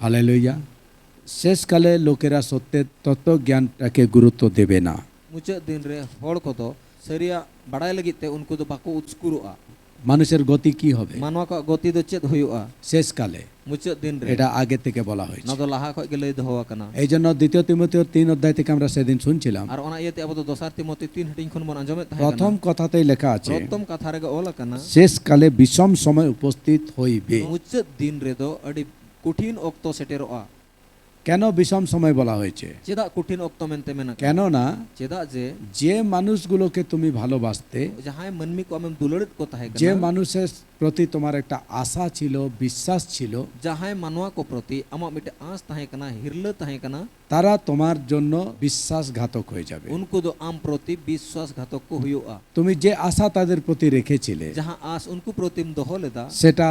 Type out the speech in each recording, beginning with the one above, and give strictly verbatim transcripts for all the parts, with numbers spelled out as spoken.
Hallelujah. শেষকালে লোকেরা সত্যের তত্ত্বজ্ঞানটাকে গুরুত্ব দেবে না। ᱢᱩᱪᱟᱹᱫ ᱫᱤᱱ ᱨᱮ ᱦᱚᱲ ᱠᱚᱫᱚ ᱥᱟᱹᱨᱤᱭᱟᱜ ᱵᱟᱲᱟᱭ ᱞᱟᱹᱜᱤᱫ ᱛᱮ ᱩᱱᱠᱩ ᱫᱚ ᱵᱟᱠᱚ ᱩᱥᱠᱩᱨᱚᱜᱼᱟ᱾ মানুষের গতি কি হবে? ᱢᱟᱱᱣᱟ ᱠᱚᱣᱟᱜ ᱜᱚᱛᱤ ᱫᱚ ᱪᱮᱫ ᱦᱩᱭᱩᱜᱼᱟ? শেষকালে। ᱢᱩᱪᱟᱹᱫ ᱫᱤᱱ ᱨᱮ᱾ এটা আগে থেকে বলা হয়েছে। ᱱᱚᱣᱟ ᱫᱚ ᱞᱟᱦᱟ ᱠᱷᱚᱱ ᱜᱮ ᱞᱟᱹᱭ ᱫᱚᱦᱚ ᱟᱠᱟᱱᱟ᱾ এই জন্য দ্বিতীয় তিমোথেওর তিন অধ্যায় থেকে আমরা সেদিন শুনছিলাম। ᱟᱨ ᱚᱱᱟ ᱤᱭᱟᱹᱛᱮ ᱟᱵᱚ ᱫᱚ ᱫᱚᱥᱟᱨ ᱛᱤᱢᱳᱛᱤ ᱛᱤᱱ ᱦᱟᱹᱴᱤᱧ ᱠᱷᱚᱱ ᱵᱚᱱ ᱟᱸᱡᱚᱢᱮᱫ ᱛᱟᱦᱮᱸ প্রথম ᱠᱟᱱᱟ᱾ কথাতেই লেখা আছে, ᱯᱨᱚᱛᱷᱚᱢ ᱠᱟᱛᱷᱟ ᱨᱮᱜᱮ ᱚᱞ ᱟᱠᱟᱱᱟ, শেষকালে বিষম সময় উপস্থিত হইবে। ᱢᱩᱪᱟᱹᱫ ᱫᱤᱱ ᱨᱮᱫᱚ ᱟᱹᱰᱤ ᱠᱚᱴᱷᱤᱱ ᱚᱠᱛᱚ ᱥᱮᱴᱮᱨᱚᱜᱼᱟ᱾ কেন বিষম সময় বলা হয়েছে? ᱪᱮᱫᱟᱜ ᱠᱚᱴᱷᱤᱱ ᱚᱠᱛᱚ ᱢᱮᱱᱛᱮ ᱢᱮᱱ ᱟᱠᱟᱱᱟ? কেননা ᱪᱮᱫᱟᱜ ᱡᱮ যে মানুষগুলোকে তুমি ভালোবাসতে, ᱡᱟᱦᱟᱸᱭ ᱢᱟᱹᱱᱢᱤ ᱠᱚ ᱟᱢᱮᱢ ᱫᱩᱞᱟᱹᱲᱮᱫ ᱠᱚ ᱛᱟᱦᱮᱸ যে ᱠᱟᱱᱟ, মানুষের প্রতি তোমার একটা আশা ছিল, বিশ্বাস ছিল, ᱡᱟᱦᱟᱸᱭ ᱢᱟᱱᱣᱟ ᱠᱚ ᱯᱨᱚᱛᱤ ᱟᱢᱟᱜ ᱢᱤᱫᱴᱮᱱ ᱟᱸᱥ ᱛᱟᱦᱮᱸ ᱠᱟᱱᱟ, ᱦᱤᱨᱞᱟᱹ ᱛᱟᱦᱮᱸ ᱠᱟᱱᱟ, তারা তোমার জন্য বিশ্বাসঘাতক হয়ে যাবে। ᱩᱱᱠᱩ ᱫᱚ ᱟᱢ ᱯᱨᱚᱛᱤ ᱵᱤᱥᱣᱟᱥᱜᱷᱟᱛᱚᱠ ᱠᱚ ᱦᱩᱭᱩᱜᱼᱟ᱾ তুমি যে আশা তাদের প্রতি রেখেছিলে, ᱡᱟᱦᱟᱸ ᱟᱸᱥ ᱩᱱᱠᱩ ᱯᱨᱚᱛᱤᱢ ᱫᱚᱦᱚ ᱞᱮᱫᱟ, সেটা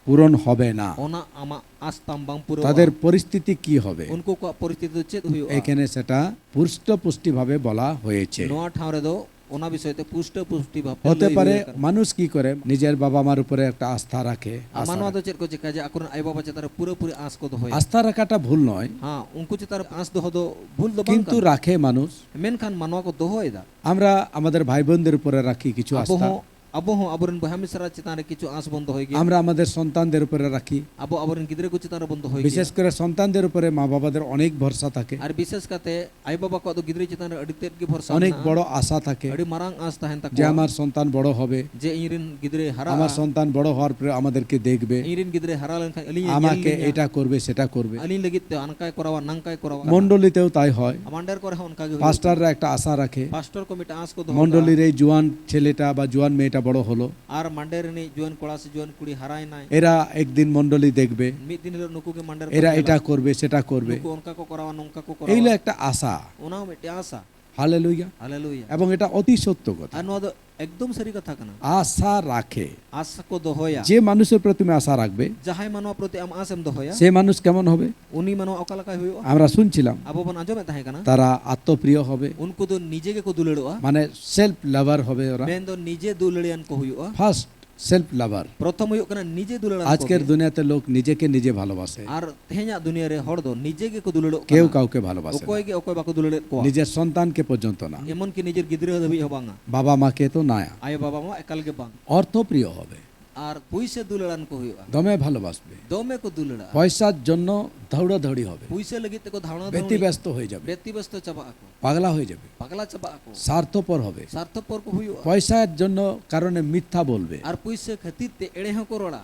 পূরণ হবে না। ᱚᱱᱟ ᱟᱢᱟᱜ ᱟᱸᱥ ᱛᱟᱢ ᱵᱟᱝ ᱯᱩᱨᱟᱹᱣᱟ᱾ তাদের পরিস্থিতি কি হবে? ᱩᱱᱠু ᱠᱚᱣᱟᱜ ᱯᱚᱨᱤᱥᱛᱷᱤᱛᱤ ᱫᱚ ᱪᱮᱫ ᱦᱩᱭᱩᱜᱼᱟ? এখানে সেটা পুষ্ট পুষ্টিভাবে বলা হয়েছে। ᱱᱚᱣᱟ ᱴᱷᱟᱶ ᱨᱮᱫᱚ ᱚᱱᱟ ᱵᱤᱥᱚᱭ ᱛᱮ ᱯᱩᱥᱴᱟᱹ ᱯᱩᱥᱴᱤ ᱵᱷᱟᱵᱽ ᱛᱮ হতে ᱞᱟᱹᱭ পারে ᱦᱩᱭ ᱟᱠᱟᱱᱟ᱾ মানুষ কি করে নিজের বাবা মার উপরে একটা আস্থা রাখে, ᱟᱨ আশা ᱢᱟᱱᱣᱟ ᱫᱚ রাখে। ᱪᱮᱫ ᱠᱚ ᱪᱮᱠᱟᱭᱟ ᱡᱮ ᱟᱠᱚᱨᱮᱱ ᱟᱭᱳᱼᱵᱟᱵᱟ ᱪᱮᱛᱟᱱ ᱨᱮ ᱯᱩᱨᱟᱹᱯᱩᱨᱤ ᱟᱸᱥ ᱠᱚ ᱫᱚᱦᱚᱭᱟ? আস্থা রাখাটা ভুল নয়, ᱦᱮᱸ, ᱩᱱᱠᱩ ᱪᱮᱛᱟᱱ ᱨᱮ ᱟᱸᱥ ᱫᱚᱦᱚ ᱫᱚ ᱵᱷᱩᱞ ᱫᱚ ᱵᱟᱝ কিন্তু ᱠᱟᱱᱟ᱾ রাখে মানুষ। ᱢᱮᱱᱠᱷᱟᱱ ᱢᱟᱱᱣᱟ ᱠᱚ ᱫᱚᱦᱚᱭᱮᱫᱟ᱾ আমরা আমাদের ভাই বোনদের উপরে রাখি কিছু ᱟᱵᱚ আস্থা, ᱦᱚᱸ ᱟᱵᱚ ᱦᱚᱸ ᱟᱵᱚᱨᱮᱱ ᱵᱚᱭᱦᱟ ᱢᱤᱥᱨᱟ ᱪᱮᱛᱟᱱ ᱨᱮ ᱠᱤᱪᱷᱩ ᱟᱸᱥ ᱵᱚᱱ ᱫᱚᱦᱚᱭ ᱜᱮᱭᱟ᱾ আমরা আমাদের সন্তানদের উপরে রাখি, ᱟᱵᱚ ᱟᱵᱚᱨᱮᱱ ᱜᱤᱫᱽᱨᱟᱹ ᱠᱚ ᱪᱮᱛᱟᱱ ᱨᱮᱵᱚᱱ ᱫᱚᱦᱚᱭ ᱜᱮᱭᱟ᱾ বিশেষ করে সন্তানদের উপরে মা বাবাদের অনেক ভরসা থাকে, ᱟᱨ ᱵᱤᱥᱮᱥ ᱠᱟᱛᱮ ᱟᱭᱳᱼᱵᱟᱵᱟ ᱠᱚᱣᱟᱜ ᱫᱚ ᱜᱤᱫᱽᱨᱟᱹ ᱪᱮᱛᱟᱱ ᱨᱮ ᱟᱹᱰᱤ ᱛᱮᱫ ᱜᱮ ᱵᱷᱚᱨᱥᱟ অনেক ᱢᱮᱱᱟᱜᱼᱟ᱾ বড় আশা থাকে ᱟᱹᱰᱤ ᱢᱟᱨᱟᱝ ᱟᱸᱥ ᱛᱟᱦᱮᱱ যে ᱛᱟᱠᱚᱣᱟ আমার সন্তান বড় হবে, ᱡᱮ ᱤᱧᱨᱮᱱ ᱜᱤᱫᱽᱨᱟᱹᱭ ᱦᱟᱨᱟᱜᱼᱟ, আমার সন্তান বড় হওয়ার পরে আমাদেরকে দেখবে, ᱤᱧᱨᱮᱱ ᱜᱤᱫᱽᱨᱟᱹᱭ ᱦᱟᱨᱟ ᱞᱮᱱᱠᱷᱟᱱ ᱟᱹᱞᱤᱧᱮ ᱧᱮᱞ আমাকে ᱞᱤᱧᱟ, এটা করবে, সেটা করবে। ᱟᱹᱞᱤᱧ ᱞᱟᱹᱜᱤᱫ ᱛᱮ ᱚᱱᱠᱟᱭ ᱠᱚᱨᱟᱣᱟ, ᱱᱟᱝᱠᱟᱭ ᱠᱚᱨᱟᱣᱟ᱾ মণ্ডলীতেও তাই হয়। ᱢᱟᱱᱰᱮᱨ ᱠᱚᱨᱮ ᱦᱚᱸ ᱚᱱᱠᱟ ᱜᱮ ᱦᱩᱭᱩᱜᱼᱟ᱾ পাস্টাররা একটা আশা রাখে, ᱯᱟᱥᱴᱚᱨ ᱠᱚ ᱢᱤᱫᱴᱟᱝ ᱟᱸᱥ ᱠᱚ ᱫᱚᱦᱚ মণ্ডলীর ᱠᱟᱜᱼᱟ᱾ এই জোয়ান ছেলেটা বা জোয়ান মেয়েটা বড় হলো, ᱟᱨ ᱢᱟᱱᱰᱮᱨ ᱨᱤᱱᱤᱡ ᱡᱩᱣᱟᱹᱱ ᱠᱚᱲᱟ ᱥᱮ ᱡᱩᱣᱟᱹᱱ ᱠᱩᱲᱤ ᱦᱟᱨᱟᱭᱮᱱᱟᱭ, এরা একদিন মণ্ডলী দেখবে, ᱢᱤᱫ ᱫᱤᱱ ᱦᱤᱞᱳᱜ ᱱᱩᱠᱩ ᱜᱮ ᱢᱟᱱᱰᱮᱨ ᱠᱚ এরা ᱧᱮᱞᱟ᱾ এটা করবে, সেটা করবে। ᱱᱩᱠᱩ ᱚᱱᱠᱟ ᱠᱚ ᱠᱚᱨᱟᱣᱟ, ᱱᱚᱝᱠᱟ ᱠᱚ এই হলো ᱠᱚᱨᱟᱣᱟ᱾ একটা আশা। ᱚᱱᱟ ᱦᱚᱸ ᱢᱤᱫᱴᱮᱱ ᱟᱥᱟ᱾ হালেলুয়া। ᱦᱟᱞᱮᱞᱩᱭᱟ᱾ এবং এটা অতি সত্য কথা। ᱟᱨ ᱱᱚᱣᱟ ᱫᱚ ᱮᱠᱫᱚᱢ ᱥᱟᱹᱨᱤ ᱠᱟᱛᱷᱟ ᱠᱟᱱᱟ᱾ আশা রাখে। ᱟᱥᱟ ᱠᱚ ᱫᱚᱦᱚᱭᱟ᱾ যে মানুষের প্রতি তুমি আশা রাখবে, ᱡᱟᱦᱟᱸᱭ ᱢᱟᱱᱣᱟ ᱯᱨᱚᱛᱤ ᱟᱢ ᱟᱸᱥᱮᱢ ᱫᱚᱦᱚᱭᱟ, সে মানুষ কেমন হবে? ᱩᱱᱤ ᱢᱟᱱᱣᱟ ᱚᱠᱟ ᱞᱮᱠᱟᱭ ᱦᱩᱭᱩᱜᱼᱟ? আমরা শুনছিলাম, ᱟᱵᱚ ᱵᱚᱱ ᱟᱸᱡᱚᱢᱮᱫ ᱛᱟᱦᱮᱸ ᱠᱟᱱᱟ, তারা আত্মপ্রিয় হবে, ᱩᱱᱠᱩ ᱫᱚ ᱱᱤᱡᱮ ᱜᱮᱠᱚ ᱫᱩᱞᱟᱹᱲᱚᱜᱼᱟ, মানে সেলফ লাভার হবে ওরা। ᱢᱮᱱᱫᱚ ᱱᱤᱡᱮ ᱫᱩᱞᱟᱹᱲᱤᱭᱟᱱ ᱠᱚ ᱦᱩᱭᱩᱜᱼᱟ᱾ ফার্স্ট সেলফ লাভার। প্রথম হুᱭᱩᱜ ᱠᱟᱱᱟ ᱱᱤᱡᱮ ᱫᱩᱞᱟᱹᱲᱟᱱ ᱠᱚᱜᱮ᱾ আজকের দুনিয়াতে লোক নিজেকে নিজে ভালোবাসে। ᱟᱨ ᱛᱮᱦᱮᱧᱟᱜ ᱫᱩᱱᱤᱭᱟᱹ ᱨᱮ ᱦᱚᱲ ᱫᱚ ᱱᱤᱡᱮ ᱜᱮᱠᱚ ᱫᱩᱞᱟᱹᱲᱚᱜ ᱠᱟᱱᱟ᱾ কেউ কাউকে ভালোবাসে না। ᱚᱠᱚᱭ ᱜᱮ ᱚᱠᱚᱭ ᱵᱟᱠᱚ ᱫᱩᱞᱟᱹᱲᱮᱫ ᱠᱚᱣᱟ᱾ নিজের সন্তানকে পর্যন্ত না। এমনকি নিজের ᱜᱤᱫᱽᱨᱟᱹ ᱫᱷᱟᱹᱵᱤᱡ ᱦᱚᱸ ᱵᱟᱝᱟ᱾ বাবা মাকে তো না। ᱟᱭᱳ ᱵᱟᱵᱟ ᱢᱟ ᱮᱠᱟᱞ ᱜᱮ ᱵᱟᱝ᱾ অর্থপ্রিয় হবে। ᱟᱨ ᱯᱩᱭᱥᱟᱹ ᱫᱩᱞᱟᱹᱲᱟᱱ ᱠᱚ ᱦᱩᱭᱩᱜᱼᱟ᱾ ᱫᱚᱢᱮ ᱵᱷᱟᱞᱚᱵᱟᱥᱵᱮ᱾ ᱫᱚᱢᱮ ᱠᱚ ᱫᱩᱞᱟᱹᱲᱟ᱾ ᱯᱚᱭᱥᱟᱨ জন্য দৌড়াদৌড়ি হবে। ᱯᱩᱭᱥᱟᱹ ᱞᱟᱹᱜᱤᱫ ᱛᱮᱠᱚ ᱫᱷᱟᱣᱲᱟ ᱫᱷᱟᱹᱣᱲᱤ᱾ ব্যতিব্যস্ত হয়ে যাবে। ব্যতিব্যস্ত ᱪᱟᱵᱟᱜ ᱟᱠᱚ᱾ পাগলা হয়ে যাবে। ᱯᱟᱜᱽᱞᱟ ᱪᱟᱵᱟᱜ ᱟᱠᱚ᱾ স্বার্থপর হবে। স্বার্থᱯᱚᱨ ᱠᱚ ᱦᱩᱭᱩᱜᱼᱟ᱾ পয়সার জন্য কারণে মিথ্যা বলবে। ᱟᱨ ᱯᱩᱭᱥᱟᱹ ᱠᱷᱟᱹᱛᱤᱨ ᱛᱮ ᱮᱲᱮ ᱦᱚᱸᱠᱚ ᱨᱚᱲᱟ᱾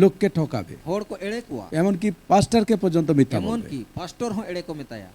লোককে ঠকাবে। ᱦᱚᱲ ᱠᱚ ᱮᱲᱮ ᱠᱚᱣᱟ᱾ এমনকি পাস্টরকে পর্যন্ত মিথ্যা বলবে। ᱮᱢᱚᱱᱠᱤ ᱯᱟᱥᱴᱚᱨ ᱦᱚᱸ ᱮᱲᱮ ᱠᱚ ᱢᱮᱛᱟᱭᱟ᱾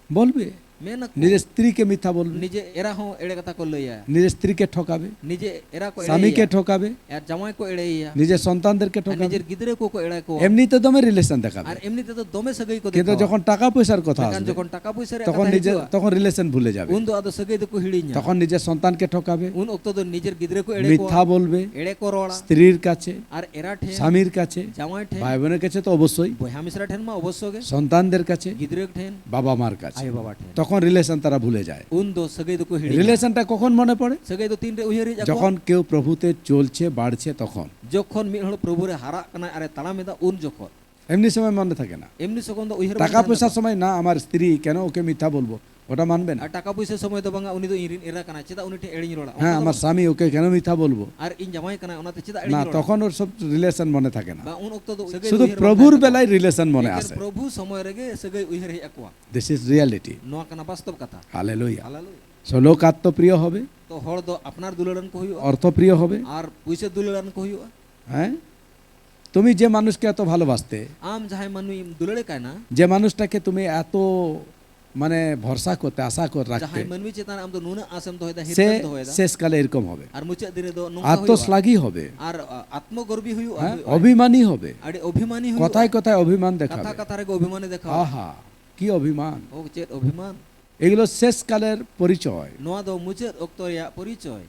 বলবে। ᱢᱮᱱᱟᱠᱚ᱾ নিজের স্ত্রীকে মিথ্যা বলবে। ᱱᱤᱡᱮ ᱮᱨᱟ ᱦᱚᱸ ᱮᱲᱮ ᱠᱟᱛᱷᱟ ᱠᱚ ᱞᱟᱹᱭᱟ᱾ নিজের স্ত্রীকে ঠকাবে। ᱱᱤᱡᱮ ᱮᱨᱟ ᱠᱚ ᱮᱲᱮᱭᱟ᱾ স্বামীকে ঠকাবে। ᱟᱨ ᱡᱟᱶᱟᱭ ᱠᱚ ᱮᱲᱮᱭᱟ᱾ নিজের সন্তানদেরকে ᱟᱨ ঠকাবে। নিজᱮᱨ ᱜᱤᱫᱽᱨᱟᱹ ᱠᱚᱠᱚ ᱮᱲᱮ ᱠᱚᱣᱟ᱾ এমনিতে দমে রিলেশন দেখাবে। ᱟᱨ ᱮᱢᱱᱤ ᱛᱮᱫᱚ ᱫᱚᱢᱮ ᱥᱟᱹᱜᱟᱹᱭ ᱠᱚ ᱠᱤᱱᱛᱩ ᱫᱮᱠᱷᱟᱣᱟ᱾ ᱡᱚᱠᱷᱚᱱ ᱴᱟᱠᱟ ᱯᱚᱭᱥᱟর কথা ᱢᱮᱱᱠᱷᱟᱱ আসবে, ᱡᱚᱠᱷᱚᱱ ᱴᱟᱠᱟ ᱯᱚᱭᱥᱟ ᱨᱮᱭᱟᱜ ᱛᱚᱠᱷᱚᱱ ᱠᱟᱛᱷᱟ ᱱᱤᱡᱮ, ᱦᱤᱡᱩᱜᱼᱟ, ᱛᱚᱠᱷᱚᱱ রিলেশন ভুলে যাবে। ᱩᱱ ᱫᱚ ᱟᱫᱚ ᱥᱟᱹᱜᱟᱹᱭ ᱫᱚᱠᱚ ᱦᱤᱲᱤᱧᱟ᱾ ᱛᱚᱠᱷᱚᱱ ᱱᱤᱡᱮᱨ ᱥᱚᱱᱛᱟᱱ ᱠᱮ ᱴᱷᱚᱠᱟᱵᱮ, ᱩᱱ ᱚᱠᱛᱚ ᱫᱚ ᱱᱤᱡᱮᱨ ᱜᱤᱫᱽᱨᱟᱹ ᱠᱚ ᱮᱲᱮ ᱠᱚᱣᱟ᱾ ᱢᱤᱛᱷᱟ ᱵᱚᱞᱵᱮ, ᱮᱲᱮ ᱠᱚ ᱨᱚᱲᱟ᱾ স্ত্রীর কাছে, ᱟᱨ ᱮᱨᱟ ᱴᱷᱮᱱ, স্বামীর কাছে, ᱡᱟᱶᱟᱭ ᱴᱷᱮᱱ, ভাই বোনের কাছে তো অবশ্যই, ᱵᱚᱭᱦᱟ ᱢᱤᱥᱨᱟ ᱴᱷᱮᱱ ᱢᱟ ᱚᱵᱚᱥᱥᱚ ᱜᱮ, সন্তানদের কাছে, ᱜᱤᱫᱽᱨᱟᱹ ᱴᱷᱮᱱ, বাবা মার কাছে। ᱟᱭᱳ ᱵᱟᱵᱟ ᱴᱷᱮᱱ᱾ তখন রিলেশন তারা ভুলে যায়। ᱩᱱ ᱫᱚ ᱥᱟᱹᱜᱟᱹᱭ ᱫᱚᱠᱚ ᱦᱤᱲᱤᱧᱟ᱾ রিলেশনটা কখন মনে পড়ে? ᱥᱟᱹᱜᱟᱹᱭ ᱫᱚ ᱛᱤᱱᱨᱮ ᱩᱭᱦᱟᱹᱨ ᱦᱮᱡ ᱟᱠᱚᱣᱟ? যখন কেউ প্রভুতে চলছে, বাড়ছে, তখন। ᱡᱚᱠᱷᱚᱱ ᱢᱤᱫ ᱦᱚᱲ ᱯᱨᱚᱵᱷᱩ ᱨᱮ ᱦᱟᱨᱟᱜ ᱠᱟᱱᱟᱭ ᱟᱨᱮ ᱛᱟᱲᱟᱢ ᱮᱫᱟ, ᱩᱱ ᱡᱚᱠᱷᱚᱱ᱾ এমনি সময় মনে থাকে না। ᱮᱢᱱᱤ ᱥᱚᱠᱚᱱ ᱫᱚ ᱩᱭᱦᱟᱹᱨ ᱵᱟᱝ ᱴᱟᱠᱟ ᱛᱟᱦᱮᱱ ᱯᱚᱭᱥᱟ ᱛᱟᱠᱚᱣᱟ᱾ সময় না, আমার স্ত্রী, কেন ওকে মিথ্যা বলবো, ওটা মানবে না। ᱟᱨ ᱴᱟᱠᱟ ᱯᱩᱭᱥᱟᱹ ᱥᱚᱢᱚᱭ ᱫᱚ ᱵᱟᱝᱟ, ᱩᱱᱤ ᱫᱚ ᱤᱧ ᱨᱮᱱ ᱮᱨᱟ ᱠᱟᱱᱟᱭ, ᱪᱮᱫᱟᱜ ᱩᱱᱤ ᱴᱷᱮᱱ ᱮᱲᱮᱧ ᱨᱚᱲᱟ? ᱦᱮᱸ, ᱚᱱᱠᱟ ᱫᱚ আমার ᱵᱟᱝ᱾ স্বামী, ওকে কেন মিথ্যা বলবো? ᱟᱨ ᱤᱧ ᱡᱟᱶᱟᱭ ᱠᱟᱱᱟᱭ, ᱚᱱᱟᱛᱮ ᱪᱮᱫᱟᱜ ᱮᱲᱮᱧ না, ᱨᱚᱲᱟ? তখন ওর সব রিলেশন মনে থাকে না। ᱵᱟᱝ, ᱩᱱ ᱚᱠᱛᱚ ᱫᱚ ᱥᱟᱹᱜᱟᱹᱭ শুধু ᱫᱚ ᱩᱭᱦᱟᱹᱨ ᱵᱟᱝ ᱯᱨᱚᱵᱷᱩর ᱛᱟᱦᱮᱱ ᱛᱟᱠᱚᱣᱟ᱾ ᱵᱮᱞᱟᱭ রিলেশন মনে ᱮᱠᱮᱱ ᱟᱥᱮ᱾ ᱯᱨᱚᱵᱷᱩ ᱥᱚᱢᱚᱭ ᱨᱮᱜᱮ ᱥᱟᱹᱜᱟᱹᱭ ᱩᱭᱦᱟᱹᱨ ᱦᱮᱡ ᱟᱠᱚᱣᱟ᱾ This is reality. ᱱᱚᱣᱟ ᱠᱟᱱᱟ ᱵᱟᱥᱛᱚᱵ ᱠᱟᱛᱷᱟ᱾ Hallelujah. Hallelujah. So, লোক আত্মপ্রিয় হবে, ᱛᱚ ᱦᱚᱲ ᱫᱚ ᱟᱯᱱᱟᱨ ᱫᱩᱞᱟᱹᱲᱟᱱ ᱠᱚ ᱦᱩᱭᱩᱜᱼᱟ᱾ অর্থপ্রিয় হবে। ᱟᱨ ᱯᱩᱭᱥᱟᱹ ᱫᱩᱞᱟᱹᱲᱟᱱ ᱠᱚ ᱦᱩᱭᱩᱜᱼᱟ᱾ হ্যাঁ? তুমি যে মানুষকে এত ভালোবাসতে, ᱟᱢ ᱡᱟᱦᱟᱸᱭ ᱢᱟᱹᱱᱢᱤᱢ ᱫᱩᱞᱟᱹᱲᱮ ᱠᱟᱱᱟ, যে মানুষটাকে তুমি এত, মানে, ভরসা করতে, আশা করে রাখতে, ᱡᱟᱦᱟᱸᱭ ᱢᱟᱹᱱᱢᱤ ᱪᱮᱛᱟᱱ ᱨᱮ ᱟᱢ ᱫᱚ ᱱᱩᱱᱟᱹᱜ ᱟᱸᱥᱮᱢ ᱫᱚᱦᱚᱭᱮᱫᱟ, ᱥᱮ ᱦᱤᱨᱠᱟᱹᱢ ᱫᱚᱦᱚᱭᱮᱫᱟ, শেষকালে এরকম হবে। ᱟᱨ ᱢᱩᱪᱟᱹᱫ ᱫᱤᱱ ᱨᱮᱫᱚ ᱱᱚᱝᱠᱟ ᱦᱩᱭᱩᱜᱼᱟ᱾ আত্মশ্লাঘী হবে। ᱟᱨ, ᱟ, ᱟᱛᱢᱚᱜᱚᱨᱵᱤ ᱦᱩᱭᱩᱜᱼᱟ, ᱦᱮᱸ? ᱦᱩᱭᱩᱜᱼᱟ᱾ অভিমানী হবে। ᱟᱹᱰᱤ ᱚᱵᱷᱤᱢᱟᱱᱤ ᱦᱩᱭᱩᱜᱼᱟ᱾ কথায় কথায় অভিমান দেখাবে। ᱠᱟᱛᱷᱟ ᱠᱟᱛᱷᱟ ᱨᱮᱜᱮ ᱚᱵᱷᱤᱢᱟᱱᱮ ᱫᱮᱠᱷᱟᱣᱟ᱾ আহা, কি অভিমান! ᱳ, ᱪᱮᱫ ᱚᱵᱷᱤᱢᱟᱱ! এগুলো শেষকালের পরিচয়। ᱱᱚᱣᱟ ᱫᱚ ᱢᱩᱪᱟᱹᱫ ᱚᱠᱛᱚ ᱨᱮᱭᱟᱜ ᱯᱚᱨᱤᱪᱚᱭ᱾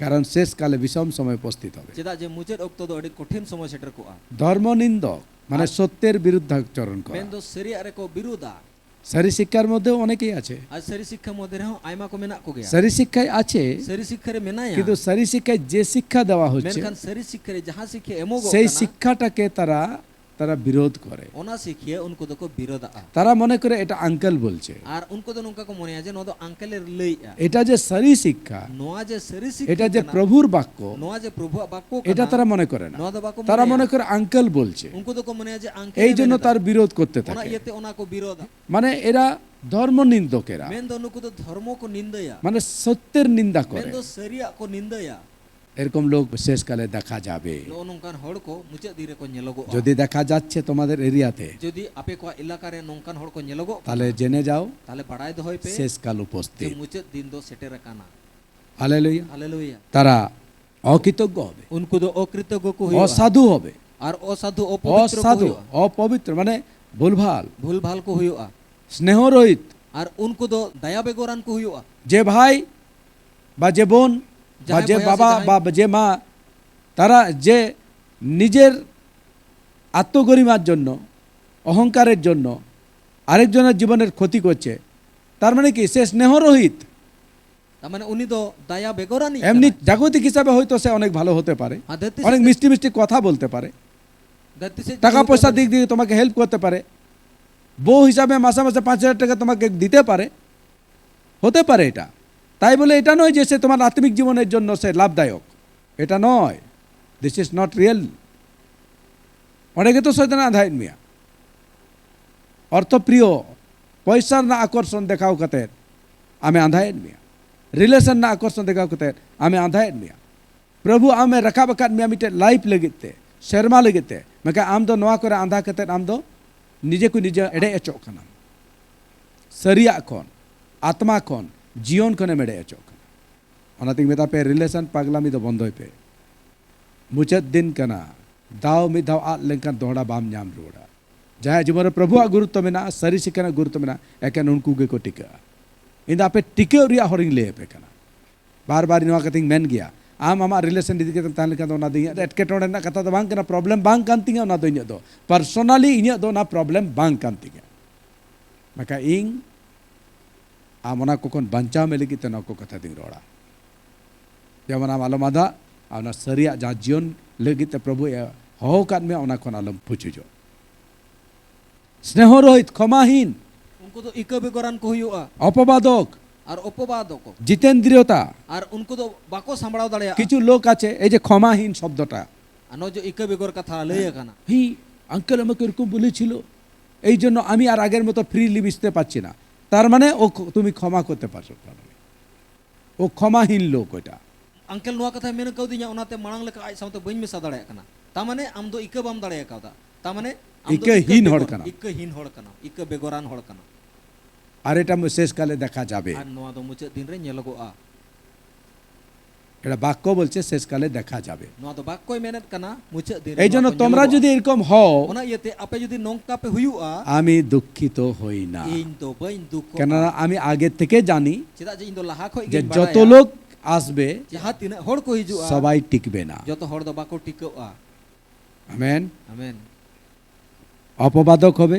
কারণ শেষকালে বিষম সময় উপস্থিত হবে। ᱪᱮᱫᱟᱜ ᱡᱮ ᱢᱩᱪᱟᱹᱫ ᱚᱠᱛᱚ ᱫᱚ ᱟᱹᱰᱤ ᱠᱚᱴᱷᱤᱱ ᱥᱚᱢᱚᱭ ᱥᱮᱴᱮᱨ ᱠᱚᱜᱼᱟ᱾ ধর্মনিন্দক, মানে ᱟᱨ ᱥᱚᱛᱭᱮᱨ ᱵᱤᱨᱩᱫᱽᱫᱷᱟᱪᱚᱨᱚᱱ ᱠᱚᱨᱟ᱾ ᱢᱮᱱᱫᱚ ᱥᱟᱹᱨᱤᱭᱟᱜ ᱨᱮᱠᱚ ᱵᱤᱨᱩᱫᱟ᱾ ᱥᱟᱹᱨᱤ ᱥᱤᱠᱠᱷᱟᱨ ᱢᱚᱫᱽᱫᱷᱮ ᱚᱱᱮᱠᱮᱭ ᱟᱪᱷᱮ। ᱟᱨ ᱥᱟᱹᱨᱤ ᱥᱤᱠᱠᱷᱟ ᱢᱚᱫᱽᱫᱷᱮ ᱨᱮᱦᱚᱸ ᱟᱭᱢᱟ ᱠᱚ ᱢᱮᱱᱟᱜ ᱠᱚᱜᱮᱭᱟ᱾ ᱥᱟᱹᱨᱤ ᱥᱤᱠᱠᱷᱟᱭ ᱟᱪᱷᱮ, ᱥᱟᱹᱨᱤ ᱥᱤᱠᱠᱷᱟ ᱨᱮ ᱢᱮᱱᱟᱭᱟ᱾ ᱠᱤᱱᱛᱩ ᱥᱟᱹᱨᱤ ᱥᱤᱠᱠᱷᱟᱭ ᱡᱮ ᱥᱤᱠᱠᱷᱟ ᱫᱮᱣᱟ ᱦᱚᱪᱪᱷᱮ, ᱢᱮᱱᱠᱷᱟᱱ ᱥᱟᱹᱨᱤ ᱥᱤᱠᱠᱷᱟ ᱨᱮ ᱡᱟᱦᱟᱸ ᱥᱤᱠᱠᱷᱟ ᱮᱢᱚᱜᱚᱜ ᱥᱮᱭ ᱠᱟᱱᱟ, ᱥᱤᱠᱠᱷᱟᱴᱟᱠᱮ ᱛᱟᱨᱟ, ᱛᱟᱨᱟ ᱵᱤᱨᱳᱫᱷ ᱠᱚᱨᱮ᱾ ᱚᱱᱟ ᱥᱤᱠᱠᱷᱟ ᱩᱱᱠᱩ ᱫᱚᱠᱚ ᱵᱤᱨᱳᱫᱷᱟᱜᱼᱟ᱾ ᱛᱟᱨᱟ ᱢᱚᱱᱮ ᱠᱚᱨᱮ ᱮᱴᱟ ᱟᱝᱠᱮᱞ ᱵᱚᱞᱪᱷᱮ᱾ ᱟᱨ ᱩᱱᱠᱩ ᱫᱚ ᱱᱚᱝᱠᱟ ᱠᱚ ᱢᱚᱱᱮᱭᱟ ᱡᱮ ᱱᱚᱣᱟ ᱫᱚ ᱟᱝᱠᱮᱞ ᱮ ᱞᱟᱹᱭᱮᱜᱼᱟ᱾ ᱮᱴᱟ ᱡᱮ ᱥᱟᱹᱨᱤ ᱥᱤᱠᱠᱷᱟ, ᱱᱚᱣᱟ ᱡᱮ ᱥᱟᱹᱨᱤ ᱥᱤᱠᱠᱷᱟ ᱮᱴᱟ ᱡᱮ ᱠᱟᱱᱟ, ᱯᱨᱚᱵᱷᱩᱨ ᱵᱟᱠᱠᱚ, ᱱᱚᱣᱟ ᱡᱮ ᱯᱨᱚᱵᱷᱩᱣᱟᱜ ᱵᱟᱠᱠᱚ ᱮᱴᱟ ᱠᱟᱱᱟ, ᱛᱟᱨᱟ ᱢᱚᱱᱮ ᱠᱚᱨᱮ ᱱᱟ᱾ ᱱᱚᱣᱟ ᱫᱚ ᱵᱟᱠᱚ ᱛᱟᱨᱟ ᱢᱚᱱᱮᱭᱟ᱾ ᱢᱚᱱᱮ ᱠᱚᱨᱮ ᱟᱝᱠᱮᱞ ᱵᱚᱞᱪᱷᱮ᱾ ᱩᱱᱠᱩ ᱫᱚᱠᱚ ᱢᱚᱱᱮᱭᱟ ᱡᱮ ᱟᱝᱠᱮᱞ ᱮ ᱮᱭ ᱡᱚᱱᱱᱚ ᱢᱮᱱᱮᱫᱟ᱾ ᱛᱟᱨ ᱵᱤᱨᱳᱫᱷ ᱠᱚᱨᱛᱮ ᱚᱱᱟ ᱛᱟᱠᱮ᱾ ᱤᱭᱟᱹᱛᱮ ᱚᱱᱟ ᱠᱚ ᱵᱤᱨᱳᱫᱷᱟ᱾ ᱢᱟᱱᱮ ᱮᱨᱟ ᱫᱷᱚᱨᱢᱚ ᱱᱤᱱᱫᱚᱠᱮᱨᱟ᱾ ᱢᱮᱱᱫᱚ ᱱᱩᱠᱩ ᱫᱚ ᱫᱷᱚᱨᱢᱚ ᱠᱚ ᱱᱤᱱᱫᱟᱹᱭᱟ᱾ ᱢᱟᱱᱮ ᱥᱚᱛᱭᱮᱨ ᱱᱤᱱᱫᱟ ᱠᱚᱨᱮ᱾ ᱢᱮᱱᱫᱚ ᱥᱟᱹᱨᱤᱭᱟᱜ ᱠᱚ ᱱᱤᱱᱫᱟᱹᱭᱟ᱾ ᱮᱨᱚᱠᱚᱢ ᱞᱳᱠ ᱥᱮᱥ ᱠᱟᱞᱮ ᱫᱮᱠᱷᱟ ᱡᱟᱵᱮ᱾ ᱱᱚᱜᱼᱚ ᱱᱚᱝᱠᱟᱱ ᱦᱚᱲ ᱠᱚ ᱢᱩᱪᱟᱹᱫ ᱫᱤᱱ ᱨᱮᱠᱚ ᱧᱮᱞᱚᱜᱚᱜᱼᱟ᱾ ᱡᱩᱫᱤ ᱫᱮᱠᱷᱟ ᱡᱟᱪᱪᱷᱮ ᱛᱳᱢᱟᱫᱮᱨ ᱮᱨᱤᱭᱟᱛᱮ, ᱡᱩᱫᱤ ᱟᱯᱮ ᱠᱚᱣᱟᱜ ᱮᱞᱟᱠᱟ ᱨᱮ ᱱᱚᱝᱠᱟᱱ ᱦᱚᱲ ᱠᱚ ᱧᱮᱞᱚᱜᱚᱜ ᱠᱟᱱᱟ, ᱛᱟᱦᱞᱮ ᱡᱮᱱᱮ ᱡᱟᱣ ᱛᱟᱦᱞᱮ ᱵᱟᱲᱟᱭ ᱫᱚᱦᱚᱭ ᱯᱮ ᱥᱮᱥ ᱠᱟᱞ ᱡᱮ ᱩᱯᱚᱥᱛᱷᱤᱛ᱾ ᱢᱩᱪᱟᱹᱫ ᱫᱤᱱ ᱫᱚ ᱥᱮᱴᱮᱨ ᱟᱠᱟᱱᱟ᱾ ᱦᱟᱞᱮᱞᱩᱭᱟ᱾ ᱦᱟᱞᱮᱞᱩᱭᱟ᱾ ᱛᱟᱨᱟ ᱚᱠᱨᱤᱛᱚᱜᱜᱚ ᱦᱚᱵᱮ᱾ ᱩᱱᱠᱩ ᱫᱚ ᱚᱠᱨᱤᱛᱚᱜᱜᱚ ᱠᱚ ᱦᱩᱭᱩᱜᱼᱟ᱾ ᱚᱥᱟᱫᱷᱩ ᱦᱚᱵᱮ᱾ ᱟᱨ ᱚᱥᱟᱫᱷᱩ, ᱚᱯᱚᱵᱤᱛᱨᱚ ᱠᱚ ᱚᱥᱟᱫᱷᱩ, ᱦᱩᱭᱩᱜᱼᱟ᱾ ᱚᱯᱚᱵᱤᱛᱨᱚ, ᱢᱟᱱᱮ ᱵᱷᱩᱞᱵᱷᱟᱞ᱾ ᱵᱷᱩᱞᱵᱷᱟᱞ ᱠᱚ ᱦᱩᱭᱩᱜᱼᱟ᱾ ᱥᱱᱮᱦᱚ ᱨᱚᱦᱤᱛ᱾ ᱟᱨ ᱩᱱᱠᱩ ᱫᱚ ᱫᱟᱭᱟ ᱵᱮᱜᱚᱨᱟᱱ ᱠᱚ ᱦᱩᱭᱩᱜᱼᱟ᱾ ᱡᱮ ᱵᱷᱟᱭ, ᱵᱟ ᱡᱮ ᱵᱳᱱ, ᱵᱟ ᱡᱟᱦᱟᱸᱭ ᱡᱮ ᱵᱚᱭᱦᱟ ᱥᱮ ᱵᱟᱵᱟ, ᱡᱟᱦᱟᱸᱭ ᱵᱟ ᱡᱮ ᱢᱟ, ᱛᱟᱨᱟ ᱡᱮ ᱱᱤᱡᱮᱨ ᱟᱛᱛᱚᱜᱚᱨᱤᱢᱟᱨ ᱡᱚᱱᱱᱚ, ᱚᱦᱚᱝᱠᱟᱨᱮᱨ ᱡᱚᱱᱱᱚ ᱟᱨᱮᱠ ᱡᱚᱱᱮᱨ ᱡᱤᱵᱚᱱᱮᱨ ᱠᱷᱚᱛᱤ ᱠᱚᱨᱪᱷᱮ, ᱛᱟᱨ ᱢᱟᱱᱮ ᱠᱤ? ᱥᱮ ᱥᱱᱮᱦᱚ ᱨᱚᱦᱤᱛ᱾ ᱛᱟᱨ ᱢᱟᱱᱮ ᱩᱱᱤ ᱫᱚ ᱫᱟᱭᱟ ᱵᱮᱜᱚᱨᱟᱱᱤᱡ ᱮᱢᱱᱤ ᱠᱟᱱᱟᱭ᱾ জাগতিক হিসাবে হয়তো সে অনেক ভালো হতে পারে, ᱟᱨ ᱫᱷᱟᱹᱨᱛᱤ ᱥᱮᱫ ᱚᱱᱮক ᱡᱩᱫᱤ ᱢᱤষ্টি ᱢᱤষ্টি কথা বলতে পারে, ᱫᱷᱟᱹᱨᱛᱤ ᱥᱮᱫ ᱡᱩᱫᱤ টাকা ᱦᱩᱭ ᱯᱚᱭᱥᱟ ᱠᱚᱜᱼᱟ, ᱫᱤᱠ ᱫᱤᱭᱮ তোমাকে হেল্প করতে পারে, বউ হিসাবে মাসে মাসে পাঁচ হাজার টাকা তোমাকে দিতে পারে, হতে পারে এটা। তাই বলে এটা নয় যে সে তোমার আত্মিক জীবনের জন্য সে লাভদায়ক, এটা নয়। This is not real। ᱚᱸᱰᱮ ᱜᱮᱛᱚ ᱥᱚᱭᱛᱟᱱᱮ ᱟᱸᱫᱷᱟᱭᱮᱫ ᱢᱮᱭᱟ᱾ ᱚᱨᱛᱷᱚᱯᱨᱤᱭᱚ, ᱯᱚᱭᱥᱟ ᱨᱮᱱᱟᱜ ᱟᱠᱚᱨᱥᱚᱱ ᱫᱮᱠᱷᱟᱣ ᱠᱟᱛᱮ ᱟᱢᱮ ᱟᱸᱫᱷᱟᱭᱮᱫ ᱢᱮᱭᱟ᱾ ᱨᱤᱞᱮᱥᱚᱱ ᱨᱮᱱᱟᱜ ᱟᱠᱚᱨᱥᱚᱱ ᱫᱮᱠᱷᱟᱣ ᱠᱟᱛᱮ ᱟᱢᱮ ᱟᱸᱫᱷᱟᱭᱮᱫ ᱢᱮᱭᱟ᱾ ᱯᱨᱚᱵᱷᱩ ᱟᱢᱮ ᱨᱟᱠᱟᱵ ᱟᱠᱟᱫ ᱢᱮᱭᱟ ᱢᱤᱫᱴᱮᱱ ᱞᱟᱭᱤᱯᱷ ᱞᱟᱹᱜᱤᱫ ᱛᱮ, ᱥᱮᱨᱢᱟ ᱞᱟᱹᱜᱤᱫ ᱛᱮ, ᱢᱮᱱᱠᱷᱟᱱ ᱟᱢ ᱫᱚ ᱱᱚᱣᱟ ᱠᱚᱨᱮ ᱟᱸᱫᱷᱟ ᱠᱟᱛᱮ ᱟᱢ ᱫᱚ ᱱᱤᱡᱮ ᱠᱚ ᱱᱤᱡᱮ ᱮᱲᱮ ᱦᱚᱪᱚᱜ ᱠᱟᱱᱟᱢ᱾ ᱥᱟᱹᱨᱤᱭᱟᱜ ᱠᱷᱚᱱ, ᱟᱛᱢᱟ ᱠᱷᱚᱱ, ᱡᱤᱭᱚᱱ ᱠᱷᱚᱱᱮᱢ ᱮᱲᱮ ᱦᱚᱪᱚᱜ ᱠᱟᱱᱟ᱾ ᱚᱱᱟᱛᱤᱧ ᱢᱮᱛᱟ ᱯᱮᱭᱟ, ᱨᱤᱞᱮᱥᱚᱱ ᱯᱟᱜᱽᱞᱟᱢᱤ ᱫᱚ ᱵᱚᱱᱫᱚᱭ ᱯᱮ᱾ ᱢᱩᱪᱟᱹᱫ ᱫᱤᱱ ᱠᱟᱱᱟ, ᱫᱟᱣ ᱢᱤᱫ ᱫᱷᱟᱣ ᱟᱫ ᱞᱮᱱᱠᱷᱟᱱ ᱫᱚᱦᱲᱟ ᱵᱟᱢ ᱧᱟᱢ ᱨᱩᱣᱟᱹᱲᱟ᱾ ᱡᱟᱦᱟᱸᱭᱟᱜ ᱡᱤᱵᱚᱱ ᱨᱮ ᱯᱨᱚᱵᱷᱩᱣᱟᱜ ᱜᱩᱨᱩᱛᱛᱚ ᱢᱮᱱᱟᱜᱼᱟ, ᱥᱟᱹᱨᱤ ᱥᱤᱠᱷᱱᱟᱹᱛ ᱜᱩᱨᱩᱛᱛᱚ ᱢᱮᱱᱟᱜᱼᱟ, ᱮᱠᱮᱱ ᱩᱱᱠᱩ ᱜᱮᱠᱚ ᱴᱤᱠᱟᱹᱜᱼᱟ᱾ ᱤᱧ ᱫᱚ ᱟᱯᱮ ᱴᱤᱠᱟᱹᱜ ᱨᱮᱭᱟᱜ ᱦᱚᱨᱤᱧ ᱞᱟᱹᱭ ᱟᱯᱮ ᱠᱟᱱᱟ᱾ ᱵᱟᱨ ᱵᱟᱨ ᱱᱚᱣᱟ ᱠᱟᱛᱷᱟᱧ ᱢᱮᱱ ᱜᱮᱭᱟ, ᱟᱢ ᱟᱢᱟᱜ ᱨᱤᱞᱮᱥᱚᱱ ᱤᱫᱤ ᱠᱟᱛᱮᱢ ᱛᱟᱦᱮᱸ ᱞᱮᱱᱠᱷᱟᱱ ᱫᱚ ᱚᱱᱟ ᱫᱚ ᱤᱧᱟᱹᱜ ᱫᱚ ᱮᱴᱠᱮᱴᱚᱬᱮ ᱨᱮᱱᱟᱜ ᱠᱟᱛᱷᱟ ᱫᱚ ᱵᱟᱝ ᱠᱟᱱᱟ, ᱯᱨᱚᱵᱞᱮᱢ ᱵᱟᱝ ᱠᱟᱱ ᱛᱤᱧᱟᱹ ᱚᱱᱟ ᱫᱚ ᱤᱧᱟᱹᱜ ᱫᱚ, ᱯᱟᱨᱥᱚᱱᱟᱞᱤ ᱤᱧᱟᱹᱜ ᱫᱚ ᱚᱱᱟ ᱯᱨᱚᱵᱞᱮᱢ ᱵᱟᱝ ᱠᱟᱱ ᱛᱤᱧᱟᱹ᱾ ᱢᱮᱱᱠᱷᱟᱱ ᱤᱧ ᱟᱢ ᱚᱱᱟ ᱠᱚ ᱠᱷᱚᱱ ᱵᱟᱧᱪᱟᱣ ᱢᱮ ᱞᱟᱹᱜᱤᱫ ᱛᱮ ᱱᱚᱣᱟ ᱠᱚ ᱠᱟᱛᱷᱟ ᱫᱚᱧ ᱨᱚᱲᱟ᱾ ᱡᱮᱢᱚᱱ ᱟᱢ ᱟᱞᱚᱢ ᱟᱫᱟᱜ, ᱟᱨ ᱚᱱᱟ ᱥᱟᱹᱨᱤᱭᱟᱜ ᱡᱟᱦᱟᱸ ᱡᱤᱭᱚᱱ ᱞᱟᱹᱜᱤᱫ ᱛᱮ ᱯᱨᱚᱵᱷᱩ ᱮ ᱦᱚᱦᱚ ᱟᱠᱟᱫ ᱢᱮᱭᱟ, ᱚᱱᱟ ᱠᱷᱚᱱ ᱟᱞᱚᱢ ᱯᱩᱪᱩᱡᱚᱜ᱾ ᱥᱱᱮᱦᱚ ᱨᱚᱦᱤᱛ, ᱠᱷᱚᱢᱟᱦᱤᱱ, ᱩᱱᱠᱩ ᱫᱚ ᱤᱠᱟᱹ ᱵᱮᱜᱚᱨᱟᱱ ᱠᱚ ᱦᱩᱭᱩᱜᱼᱟ᱾ ᱚᱯᱚᱵᱟᱫᱚᱠ, ᱟᱨ ᱚᱯᱚᱵᱟᱫᱚᱠ᱾ ᱡᱤᱛᱮᱱᱫᱨᱤᱭᱚᱛᱟ᱾ ᱟᱨ ᱩᱱᱠᱩ ᱫᱚ ᱵᱟᱠᱚ ᱥᱟᱢᱵᱲᱟᱣ ᱫᱟᱲᱮᱭᱟᱜᱼᱟ᱾ কিছু লোক আছে, এই যে ক্ষমাহীন শব্দটা, আর নয় যে ইকো বেগর কথা লইয়া কানা। হি, আঙ্কেল আমাকে এরকম বলেছিল, এই জন্য আমি আর আগের মতো ফ্রিলি মিশতে পারছি না। তার মানে ও খ-, তুমি ক্ষমা করতে পারছো না। ও ক্ষমাহীন লোক ওটা। আঙ্কেল ᱱᱚᱣᱟ ᱠᱟᱛᱷᱟᱭ ᱢᱮᱱ ᱠᱟᱣᱫᱤᱧᱟ, ᱚᱱᱟᱛᱮ ᱢᱟᱲᱟᱝ ᱞᱮᱠᱟ ᱟᱡ ᱥᱟᱶᱛᱮ ᱵᱟᱹᱧ ᱢᱮᱥᱟ ᱫᱟᱲᱮᱭᱟᱜ ᱠᱟᱱᱟ᱾ ᱛᱟᱨ ᱢᱟᱱᱮ ᱟᱢ ᱫᱚ ᱤᱠᱟᱹ ᱵᱟᱢ ᱫᱟᱲᱮ ᱠᱟᱣᱫᱟ᱾ ᱛᱟᱨ ᱢᱟᱱᱮ ᱟᱢ ᱫᱚ ᱤᱠᱟᱹᱦᱤᱱ ᱤᱠᱟᱹ ᱦᱚᱲ ᱵᱮᱜᱚᱨ, ᱠᱟᱱᱟᱢ᱾ ᱤᱠᱟᱹᱦᱤᱱ ᱦᱚᱲ ᱠᱟᱱᱟᱢ, ᱤᱠᱟᱹ ᱵᱮᱜᱚᱨᱟᱱ ᱦᱚᱲ ᱠᱟᱱᱟᱢ᱾ ᱟᱨ ᱮᱴᱟ ᱢᱩ-, ᱥᱮᱥ ᱠᱟᱞᱮ ᱫᱮᱠᱷᱟ ᱡᱟᱵᱮ᱾ ᱟᱨ ᱱᱚᱣᱟ ᱫᱚ ᱢᱩᱪᱟᱹᱫ ᱫᱤᱱ ᱨᱮ ᱧᱮᱞᱚᱜᱚᱜᱼᱟ᱾ এটা বাক্য বলছে, শেষকালে দেখা যাবে। ᱱᱚᱣᱟ ᱫᱚ ᱵᱟᱠᱚᱭ ᱢᱮᱱᱮᱫ ᱠᱟᱱᱟ, ᱢᱩᱪᱟᱹᱫ ᱫᱤᱱ ᱨᱮ এই জন্য ᱱᱚᱣᱟ ᱠᱚ তোমরা ᱧᱮᱞᱚᱜᱚᱜᱼᱟ᱾ যদি এরকম হও, ᱚᱱᱟ ᱤᱭᱟᱹᱛᱮ ᱟᱯᱮ ᱡᱩᱫᱤ ᱱᱚᱝᱠᱟ ᱯᱮ ᱦᱩᱭᱩᱜᱼᱟ, আমি দুঃখিত হই না। ᱤᱧ ᱫᱚ ᱵᱟᱹᱧ ᱫᱩᱠᱚᱜᱼᱟ᱾ কেননা আমি আগে থেকে জানি ᱪᱮᱫᱟᱜ ᱡᱮ ᱤᱧ ᱫᱚ ᱞᱟᱦᱟ ᱠᱷᱚᱱ যে ᱜᱤᱧ যত ᱵᱟᱲᱟᱭᱟ, লোক আসবে, ᱡᱟᱦᱟᱸ ᱛᱤᱱᱟᱹᱜ ᱦᱚᱲ ᱠᱚ ᱦᱤᱡᱩᱜᱼᱟ, সবাই টিকবে না। ᱡᱚᱛᱚ ᱦᱚᱲ ᱫᱚ ᱵᱟᱠᱚ ᱴᱤᱠᱟᱹᱜᱼᱟ᱾ ᱟᱢᱮᱱ᱾ ᱟᱢᱮᱱ᱾ অপবাদক হবে,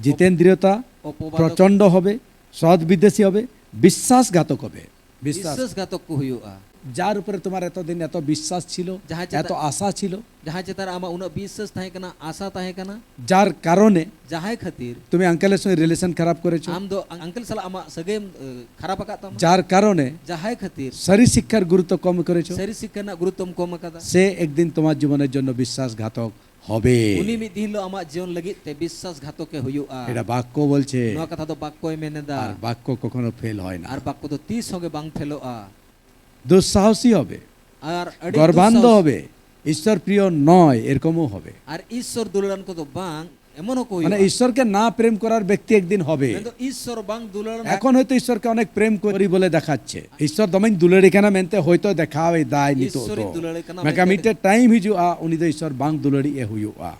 জিতেন্দ্রিয়তা, অপবাদক। প্রচণ্ড হবে, সৎ বিদ্বেষী হবে, বিশ্বাসঘাতক হবে। বিশ্বাস। বিশ্বাসঘাতক ᱠᱚ ᱦᱩᱭᱩᱜᱼᱟ᱾ যার উপরে তোমার এতদিন এত বিশ্বাস ছিল, ᱡᱟᱦᱟᱸᱭ ᱪᱮᱛᱟᱱ, এত আশা ছিল, ᱡᱟᱦᱟᱸᱭ ᱪᱮᱛᱟᱱ ᱨᱮ ᱟᱢᱟᱜ ᱩᱱᱟᱹᱜ ᱵᱤᱥᱥᱟᱹᱥ ᱛᱟᱦᱮᱸ ᱠᱟᱱᱟ, ᱟᱥᱟ ᱛᱟᱦᱮᱸ ᱠᱟᱱᱟ, যার কারণে ᱡᱟᱦᱟᱸᱭ ᱠᱷᱟᱹᱛᱤᱨ ᱛᱩᱢᱤ ᱟᱝᱠᱮᱞ ᱥᱚᱸᱜᱮ রিলেশন খারাপ করেছো, ᱟᱢ ᱫᱚ ᱟᱝ-, ᱟᱝᱠᱮᱞ ᱥᱟᱞᱟᱜ ᱟᱢᱟᱜ ᱥᱟᱹᱜᱟᱹᱭᱮᱢ, ᱮ, ᱠᱷᱟᱨᱟᱯ ᱟᱠᱟᱫ ᱛᱟᱢᱟ, যার কারণে ᱡᱟᱦᱟᱸᱭ ᱠᱷᱟᱹᱛᱤᱨ ᱥᱟᱹᱨᱤ শিক্ষার গুরুত্ব কম করেছো, ᱥᱟᱹᱨᱤ ᱥᱤᱠᱠᱷᱟ ᱨᱮᱱᱟᱜ ᱜᱩᱨᱩᱛᱛᱚᱢ ᱠᱚᱢ ᱟᱠᱟᱫᱟ, ᱥᱮ ᱮᱠᱫᱤᱱ ᱛᱳᱢᱟᱨ ᱡᱤᱵᱚᱱᱮᱨ ᱡᱚᱱᱱᱚ বিশ্বাসঘাতক হবে। ᱩᱱᱤ ᱢᱤᱫ ᱫᱤᱱ ᱦᱤᱞᱳᱜ ᱟᱢᱟᱜ ᱡᱤᱭᱚᱱ ᱞᱟᱹᱜᱤᱫ ᱛᱮ ᱵᱤᱥᱥᱟᱥ ᱜᱷᱟᱛᱚᱠ ᱮ ᱦᱩᱭᱩᱜᱼᱟ᱾ এটা বাক্য বলছে। ᱱᱚᱣᱟ ᱠᱟᱛᱷᱟ ᱫᱚ ᱵᱟᱠᱚᱭ ᱢᱮᱱ ᱮᱫᱟ᱾ আর বাক্য কখনো ফেল হয় না। ᱟᱨ ᱵᱟᱠᱚ ᱫᱚ ᱛᱤᱥ ᱦᱚᱸ ᱜᱮ ᱵᱟᱝ ᱯᱷᱮᱞᱚᱜᱼᱟ᱾ দুঃসাহসী হবে, ᱟᱨ ᱟᱹᱰᱤ ᱜᱚᱨᱵᱟᱱᱫᱚ ᱫᱩᱥᱥᱟᱦᱚᱥ ᱦᱚᱵᱮ, ᱤᱥᱥᱚᱨ ᱯᱨᱤᱭᱚ ᱱᱚᱭ, ᱮᱨᱚᱠᱚᱢ ᱦᱚᱵᱮ᱾ ᱟᱨ ᱤᱥᱥᱚᱨ ᱫᱩᱞᱟᱹᱲᱟᱱ ᱠᱚᱫᱚ ᱵᱟᱝ, ᱮᱢᱚᱱ ᱦᱚᱸᱠᱚ ᱢᱟᱱᱮ ᱦᱩᱭᱩᱜᱼᱟ᱾ ᱤᱥᱥᱚᱨ ᱠᱮ ᱱᱟ ᱯᱨᱮᱢ ᱠᱚᱨᱟᱨ ᱵᱮᱠᱛᱤ ᱮᱠᱫᱤᱱ ᱦᱚᱵᱮ᱾ ᱢᱮᱱᱫᱚ ᱤᱥᱥᱚᱨ ᱵᱟᱝ ᱫᱩᱞᱟᱹᱲᱟᱱ ᱮᱠᱷᱚᱱ ᱦᱚᱭᱛᱳ ᱤᱥᱥᱚᱨ ᱠᱮ ᱚᱱᱮᱠ ᱯᱨᱮᱢ ᱠᱚᱨᱤ ᱵᱚᱞᱮ ᱫᱮᱠᱷᱟᱪᱪᱷᱮ᱾ ᱤᱥᱥᱚᱨ ᱫᱚᱢᱮᱧ ᱫᱩᱞᱟᱹᱲᱮ ᱠᱟᱱᱟ ᱢᱮᱱᱛᱮ ᱦᱚᱭᱛᱳ ᱫᱮᱠᱷᱟᱣ ᱮᱫᱟᱭ ᱱᱤᱛᱚᱜ ᱤᱥᱥᱚᱨᱤᱧ ᱫᱚ᱾ ᱫᱩᱞᱟᱹᱲᱮ ᱠᱟᱱᱟ ᱢᱮᱱᱠᱷᱟᱱ ᱢᱮᱱᱛᱮ ᱢᱤᱫᱴᱮᱡ ᱴᱟᱭᱤᱢ ᱦᱤᱡᱩᱜᱼᱟ, ᱩᱱᱤ ᱫᱚ ᱤᱥᱥᱚᱨ ᱵᱟᱝ ᱫᱩᱞᱟᱹᱲᱤᱡ ᱮ ᱦᱩᱭᱩᱜᱼᱟ᱾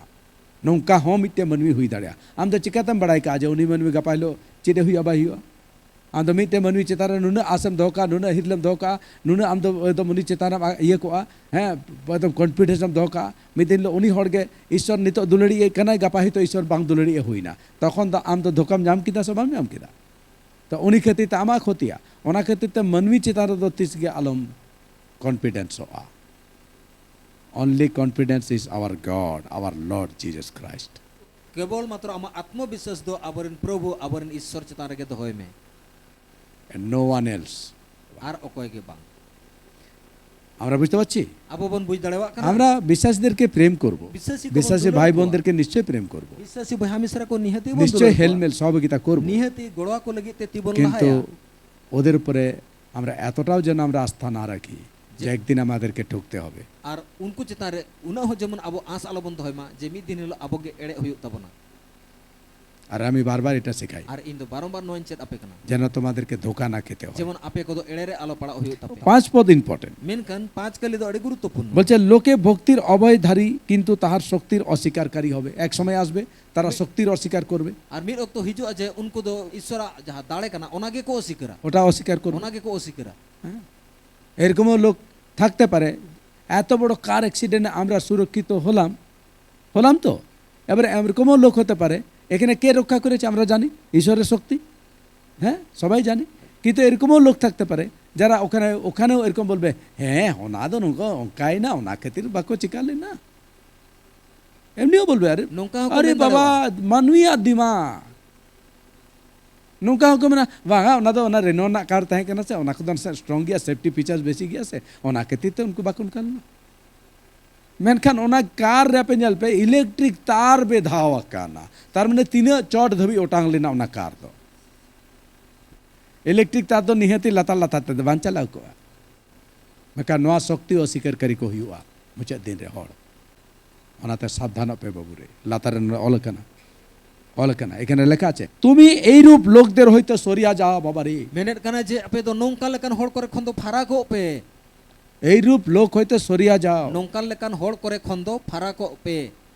ᱱᱚᱝᱠᱟ ᱦᱚᱸ ᱢᱤᱫᱴᱮᱡ ᱢᱟᱹᱱᱢᱤ ᱦᱩᱭ ᱫᱟᱲᱮᱭᱟᱜᱼᱟ᱾ ᱟᱢ ᱫᱚ ᱪᱤᱠᱟᱹᱛᱮᱢ ᱵᱟᱲᱟᱭ ᱠᱟᱜᱼᱟ ᱡᱮ ᱩᱱᱤ ᱢᱟᱹᱱᱢᱤ ᱜᱟᱯᱟ ᱦᱤᱞᱳᱜ ᱪᱮᱫ ᱮ ᱦᱩᱭᱩᱜᱼᱟ, ᱵᱟᱭ ᱦᱩᱭᱩᱜᱼᱟ? ᱟᱢ ᱫᱚ ᱢᱤᱫᱴᱮᱱ ᱢᱟᱹᱱᱢᱤ ᱪᱮᱛᱟᱱ ᱨᱮ ᱱᱩᱱᱟᱹᱜ ᱟᱥᱮᱢ ᱫᱚᱦᱚ ᱠᱟᱜᱼᱟ, ᱱᱩᱱᱟᱹᱜ ᱦᱤᱨᱞᱟᱹᱢ ᱫᱚᱦᱚ ᱠᱟᱜᱼᱟ, ᱱᱩᱱᱟᱹᱜ ᱟᱢ ᱫᱚ ᱮᱠᱫᱚᱢ ᱩᱱᱤ ᱪᱮᱛᱟᱱ ᱨᱮᱢ ᱤᱭᱟᱹ ᱠᱚᱜᱼᱟ, ᱦᱮᱸ, ᱮᱠᱫᱚᱢ confidence ᱮᱢ ᱫᱚᱦᱚ ᱠᱟᱜᱼᱟ, ᱢᱤᱫ ᱫᱤᱱ ᱦᱤᱞᱳᱜ ᱩᱱᱤ ᱦᱚᱲ ᱜᱮ ᱤᱥᱥᱚᱨ ᱱᱤᱛᱚᱜ ᱫᱩᱞᱟᱹᱲᱤᱡ ᱮ ᱠᱟᱱᱟᱭ, ᱜᱟᱯᱟ ᱦᱚᱭᱛᱳ ᱤᱥᱥᱚᱨ ᱵᱟᱝ ᱫᱩᱞᱟᱹᱲᱤᱡ ᱮ ᱦᱩᱭᱱᱟ, ᱛᱚᱠᱷᱚᱱ ᱫᱚ ᱟᱢ ᱫᱚ ᱫᱷᱳᱠᱟᱢ ᱧᱟᱢ ᱠᱮᱫᱟ ᱥᱮ ᱵᱟᱢ ᱧᱟᱢ ᱠᱮᱫᱟ? ᱛᱚ ᱩᱱᱤ ᱠᱷᱟᱹᱛᱤᱨ ᱛᱮ ᱟᱢᱟᱜ ᱠᱷᱚᱛᱤᱭᱟ᱾ ᱚᱱᱟ ᱠᱷᱟᱹᱛᱤᱨ ᱛᱮ ᱢᱟᱹᱱᱢᱤ ᱪᱮᱛᱟᱱ ᱨᱮᱫᱚ ᱛᱤᱥ ᱜᱮ ᱟᱞᱚᱢ confidence ᱚᱜᱼᱟ᱾ Only confidence is our God, our Lord Jesus Christ. ᱠᱮᱵᱚᱞ ᱢᱟᱛᱨᱚ ᱟᱢᱟᱜ ᱟᱛᱢᱚ ᱵᱤᱥᱣᱟᱥ ᱫᱚ ᱟᱵᱚᱨᱮᱱ ᱯᱨᱚᱵᱷᱩ, ᱟᱵᱚᱨᱮᱱ ᱤᱥᱥᱚᱨ ᱪᱮᱛᱟᱱ ᱨᱮᱜᱮ ᱫᱚᱦᱚᱭ ᱢᱮ᱾ And no one else. ᱟᱨ ᱚᱠᱚᱭ ᱜᱮ ᱵᱟᱝ᱾ আমরা বুঝতে পারছি? ᱟᱵᱚ ᱵᱚᱱ ᱵᱩᱡᱽ ᱫᱟᱲᱮᱭᱟᱜ ᱠᱟᱱᱟ᱾ আমরা বিশ্বাসীদেরকে প্রেম করব। বিশ্বাসীকে বিশ্বাসী বন্ধু ভাই করব। বোনদেরকে নিশ্চয়ই প্রেম করব। বিশ্বাসী ᱵᱚᱭᱦᱟ ᱢᱤᱥᱨᱟ ᱠᱚ ᱱᱤᱦᱟᱹᱛᱤ ᱵᱚᱱ নিশ্চয়ই ᱫᱩᱞᱟᱹᱲ হেল্পমেল ᱠᱚᱣᱟ᱾ সহযোগিতা করব। ᱱᱤᱦᱟᱹᱛᱤ ᱜᱚᱲᱚ ᱟᱠᱚ ᱞᱟᱹᱜᱤᱫ ᱛᱮ ᱛᱤ ᱵᱚᱱ কিন্তু ᱞᱟᱦᱟᱭᱟ᱾ ওদের উপরে আমরা এতটাও যেন আমরা আস্থা না রাখি যে যে- একদিন আমাদেরকে ঠকতে হবে। ᱟᱨ ᱩᱱᱠᱩ ᱪᱮᱛᱟᱱ ᱨᱮ ᱩᱱᱟᱹᱜ ᱦᱚᱸ ᱡᱮᱢᱚᱱ ᱟᱵᱚ ᱟᱸᱥ ᱟᱞᱚᱵᱚᱱ ᱫᱚᱦᱚᱭ ᱢᱟ ᱡᱮ ᱢᱤᱫ ᱫᱤᱱ ᱦᱤᱞᱳᱜ ᱟᱵᱚ ᱜᱮ ᱮᱲᱮ ᱦᱩᱭᱩᱜ ᱛᱟᱵᱚᱱᱟ᱾ আর আমি বারবার এটা শেখাই, ᱟᱨ ᱤᱧ ᱫᱚ ᱵᱟᱨᱚᱢᱵᱟᱨ ᱱᱚᱣᱟᱧ ᱪᱮᱫ ᱟᱯᱮ ᱠᱟᱱᱟ᱾ যেন তোমাদেরকে ধোকা না খেতে হয়। ᱡᱮᱢᱚᱱ ᱟᱯᱮ ᱠᱚᱫᱚ ᱮᱲᱮ ᱨᱮ ᱟᱞᱚ ᱯᱟᱲᱟᱜ ᱦᱩᱭᱩᱜ ᱛᱟᱯᱮ᱾ পাঁচ পদ ইম্পর্টেন্ট। ᱢᱮᱱᱠᱷᱟᱱ ᱯᱟᱸᱪ ᱠᱟᱹᱞᱤ ᱫᱚ ᱟᱹᱰᱤ ᱜᱩᱨᱩᱛᱛᱚᱯᱩᱨᱱᱚ᱾ বলছে, লোকে ভক্তির অভয় ধারী কিন্তু তাহার শক্তির অস্বীকারকারী হবে। এক সময় আসবে, তারা শক্তির অস্বীকার করবে। ᱟᱨ ᱢᱤᱫ ᱚᱠᱛᱚ ᱦᱤᱡᱩᱜᱼᱟ ᱡᱮ ᱩᱱᱠᱩ ᱫᱚ ᱤᱥᱥᱚᱨᱟᱜ ᱡᱟᱦᱟᱸ ᱫᱟᱲᱮ ᱠᱟᱱᱟ ᱚᱱᱟ ᱜᱮᱠᱚ ᱚᱥᱤᱠᱟᱹᱨᱟ᱾ ওটা অস্বীকার করবে। ᱚᱱᱟ ᱜᱮᱠᱚ ᱚᱥᱤᱠᱟᱹᱨᱟ᱾ হ্যাঁ? এরকমও লোক থাকতে পারে। এত বড় কার অ্যাক্সিডেন্টে আমরা সুরক্ষিত হলাম, হলাম তো? এবারে এরকমও লোক হতে পারে, এখানে কে রক্ষা করেছে আমরা জানি, ঈশ্বরের শক্তি, হ্যাঁ, সবাই জানি। কিন্তু এরকমও লোক থাকতে পারে যারা ওখানে, ওখানেও এরকম বলবে, "ᱦᱮᱸ, ᱚᱱᱟ ᱫᱚ ᱱᱚᱝᱠᱟ, ᱚᱱᱠᱟᱭᱮᱱᱟ, ᱚᱱᱟ ᱠᱷᱟᱹᱛᱤᱨ ᱵᱟᱠᱚ ᱪᱤᱠᱟ ᱞᱮᱱᱟ।" ᱮᱢᱱᱤও ᱵᱚᱞᱵᱮ, ᱟᱨᱮ, ᱱᱚᱝᱠᱟ ᱦᱚᱸᱠᱚ ᱟᱨᱮ ᱢᱮᱱ ᱵᱟᱵᱟ, ᱫᱟᱲᱮᱭᱟᱜᱼᱟ᱾ ᱢᱟᱹᱱᱢᱤᱭᱟᱜ ᱫᱤᱢᱟᱜᱽ᱾ ᱱᱚᱝᱠᱟ ᱦᱚᱸᱠᱚ ᱢᱮᱱᱟ, "ᱵᱟᱝᱟ, ᱚᱱᱟ ᱫᱚ ᱚᱱᱟ ᱨᱮᱱᱚ ᱨᱮᱱᱟᱜ ᱠᱟᱨ ᱛᱟᱦᱮᱸ ᱠᱟᱱᱟ ᱥᱮ, ᱚᱱᱟ ᱠᱚᱫᱚ ᱱᱟᱥᱮ ᱥᱴᱨᱚᱝ ᱜᱮᱭᱟ, ᱥᱮᱯᱴᱤ ᱯᱷᱤᱪᱟᱨᱥ ᱵᱮᱥᱤ ᱜᱮᱭᱟ ᱥᱮ, ᱚᱱᱟ ᱠᱷᱟᱹᱛᱤᱨ ᱛᱮ ᱩᱱᱠᱩ ᱵᱟᱠᱚ ᱚᱱᱠᱟ ᱞᱮᱱᱟ᱾" ᱢᱮᱱᱠᱷᱟᱱ ᱚᱱᱟ ᱠᱟᱨ ᱨᱮ ᱟᱯᱮ ᱧᱮᱞ ᱯᱮ, ᱤᱞᱮᱠᱴᱨᱤᱠ ᱛᱟᱨ ᱵᱮᱫᱷᱟᱣ ᱟᱠᱟᱱᱟ᱾ ᱛᱟᱨ ᱢᱟᱱᱮ ᱛᱤᱱᱟᱹᱜ ᱪᱚᱴ ᱫᱷᱟᱹᱵᱤᱡ ᱚᱴᱟᱝ ᱞᱮᱱᱟ ᱚᱱᱟ ᱠᱟᱨ ᱫᱚ? ᱤᱞᱮᱠᱴᱨᱤᱠ ᱛᱟᱨ ᱫᱚ ᱱᱤᱦᱟᱹᱛᱤ ᱞᱟᱛᱟᱨ ᱞᱟᱛᱟᱨ ᱛᱮᱫᱚ ᱵᱟᱝ ᱪᱟᱞᱟᱣ ᱠᱚᱜᱼᱟ᱾ ᱢᱮᱱᱠᱷᱟᱱ ᱱᱚᱣᱟ ᱥᱚᱠᱛᱤ ᱚᱥᱤᱠᱟᱨᱠᱟᱨᱤ ᱠᱚ ᱦᱩᱭᱩᱜᱼᱟ ᱢᱩᱪᱟᱹᱫ ᱫᱤᱱ ᱨᱮ ᱦᱚᱲ᱾ ᱚᱱᱟᱛᱮ ᱥᱟᱵᱫᱷᱟᱱᱚᱜ ᱯᱮ ᱵᱟᱹᱵᱩ ᱨᱮ, ᱞᱟᱛᱟᱨ ᱨᱮ ᱱᱚᱰᱮ ᱚᱞ ᱟᱠᱟᱱᱟ, ᱚᱞ ᱟᱠᱟᱱᱟ, এখানে লেখা আছে, "তুমি এইরূপ লোকদের হইতে সরিয়া যাও, বাবা রে।" ᱢᱮᱱᱮᱫ ᱠᱟᱱᱟ ᱡᱮ ᱟᱯᱮ ᱫᱚ ᱱᱚᱝᱠᱟ ᱞᱮᱠᱟᱱ ᱦᱚᱲ ᱠᱚᱨᱮ ᱠᱷᱚᱱ ᱫᱚ ᱯᱷᱟᱨᱟᱠᱚᱜ ᱯᱮ᱾ এইরূপ লোক হইতে সরিয়া যাও। ᱱᱚᱝᱠᱟ ᱞᱮᱠᱟᱱ ᱦᱚᱲ ᱠᱚᱨᱮ ᱠᱷᱚᱱ ᱫᱚ ᱯᱷᱟᱨᱟᱠᱚᱜ ᱯᱮ᱾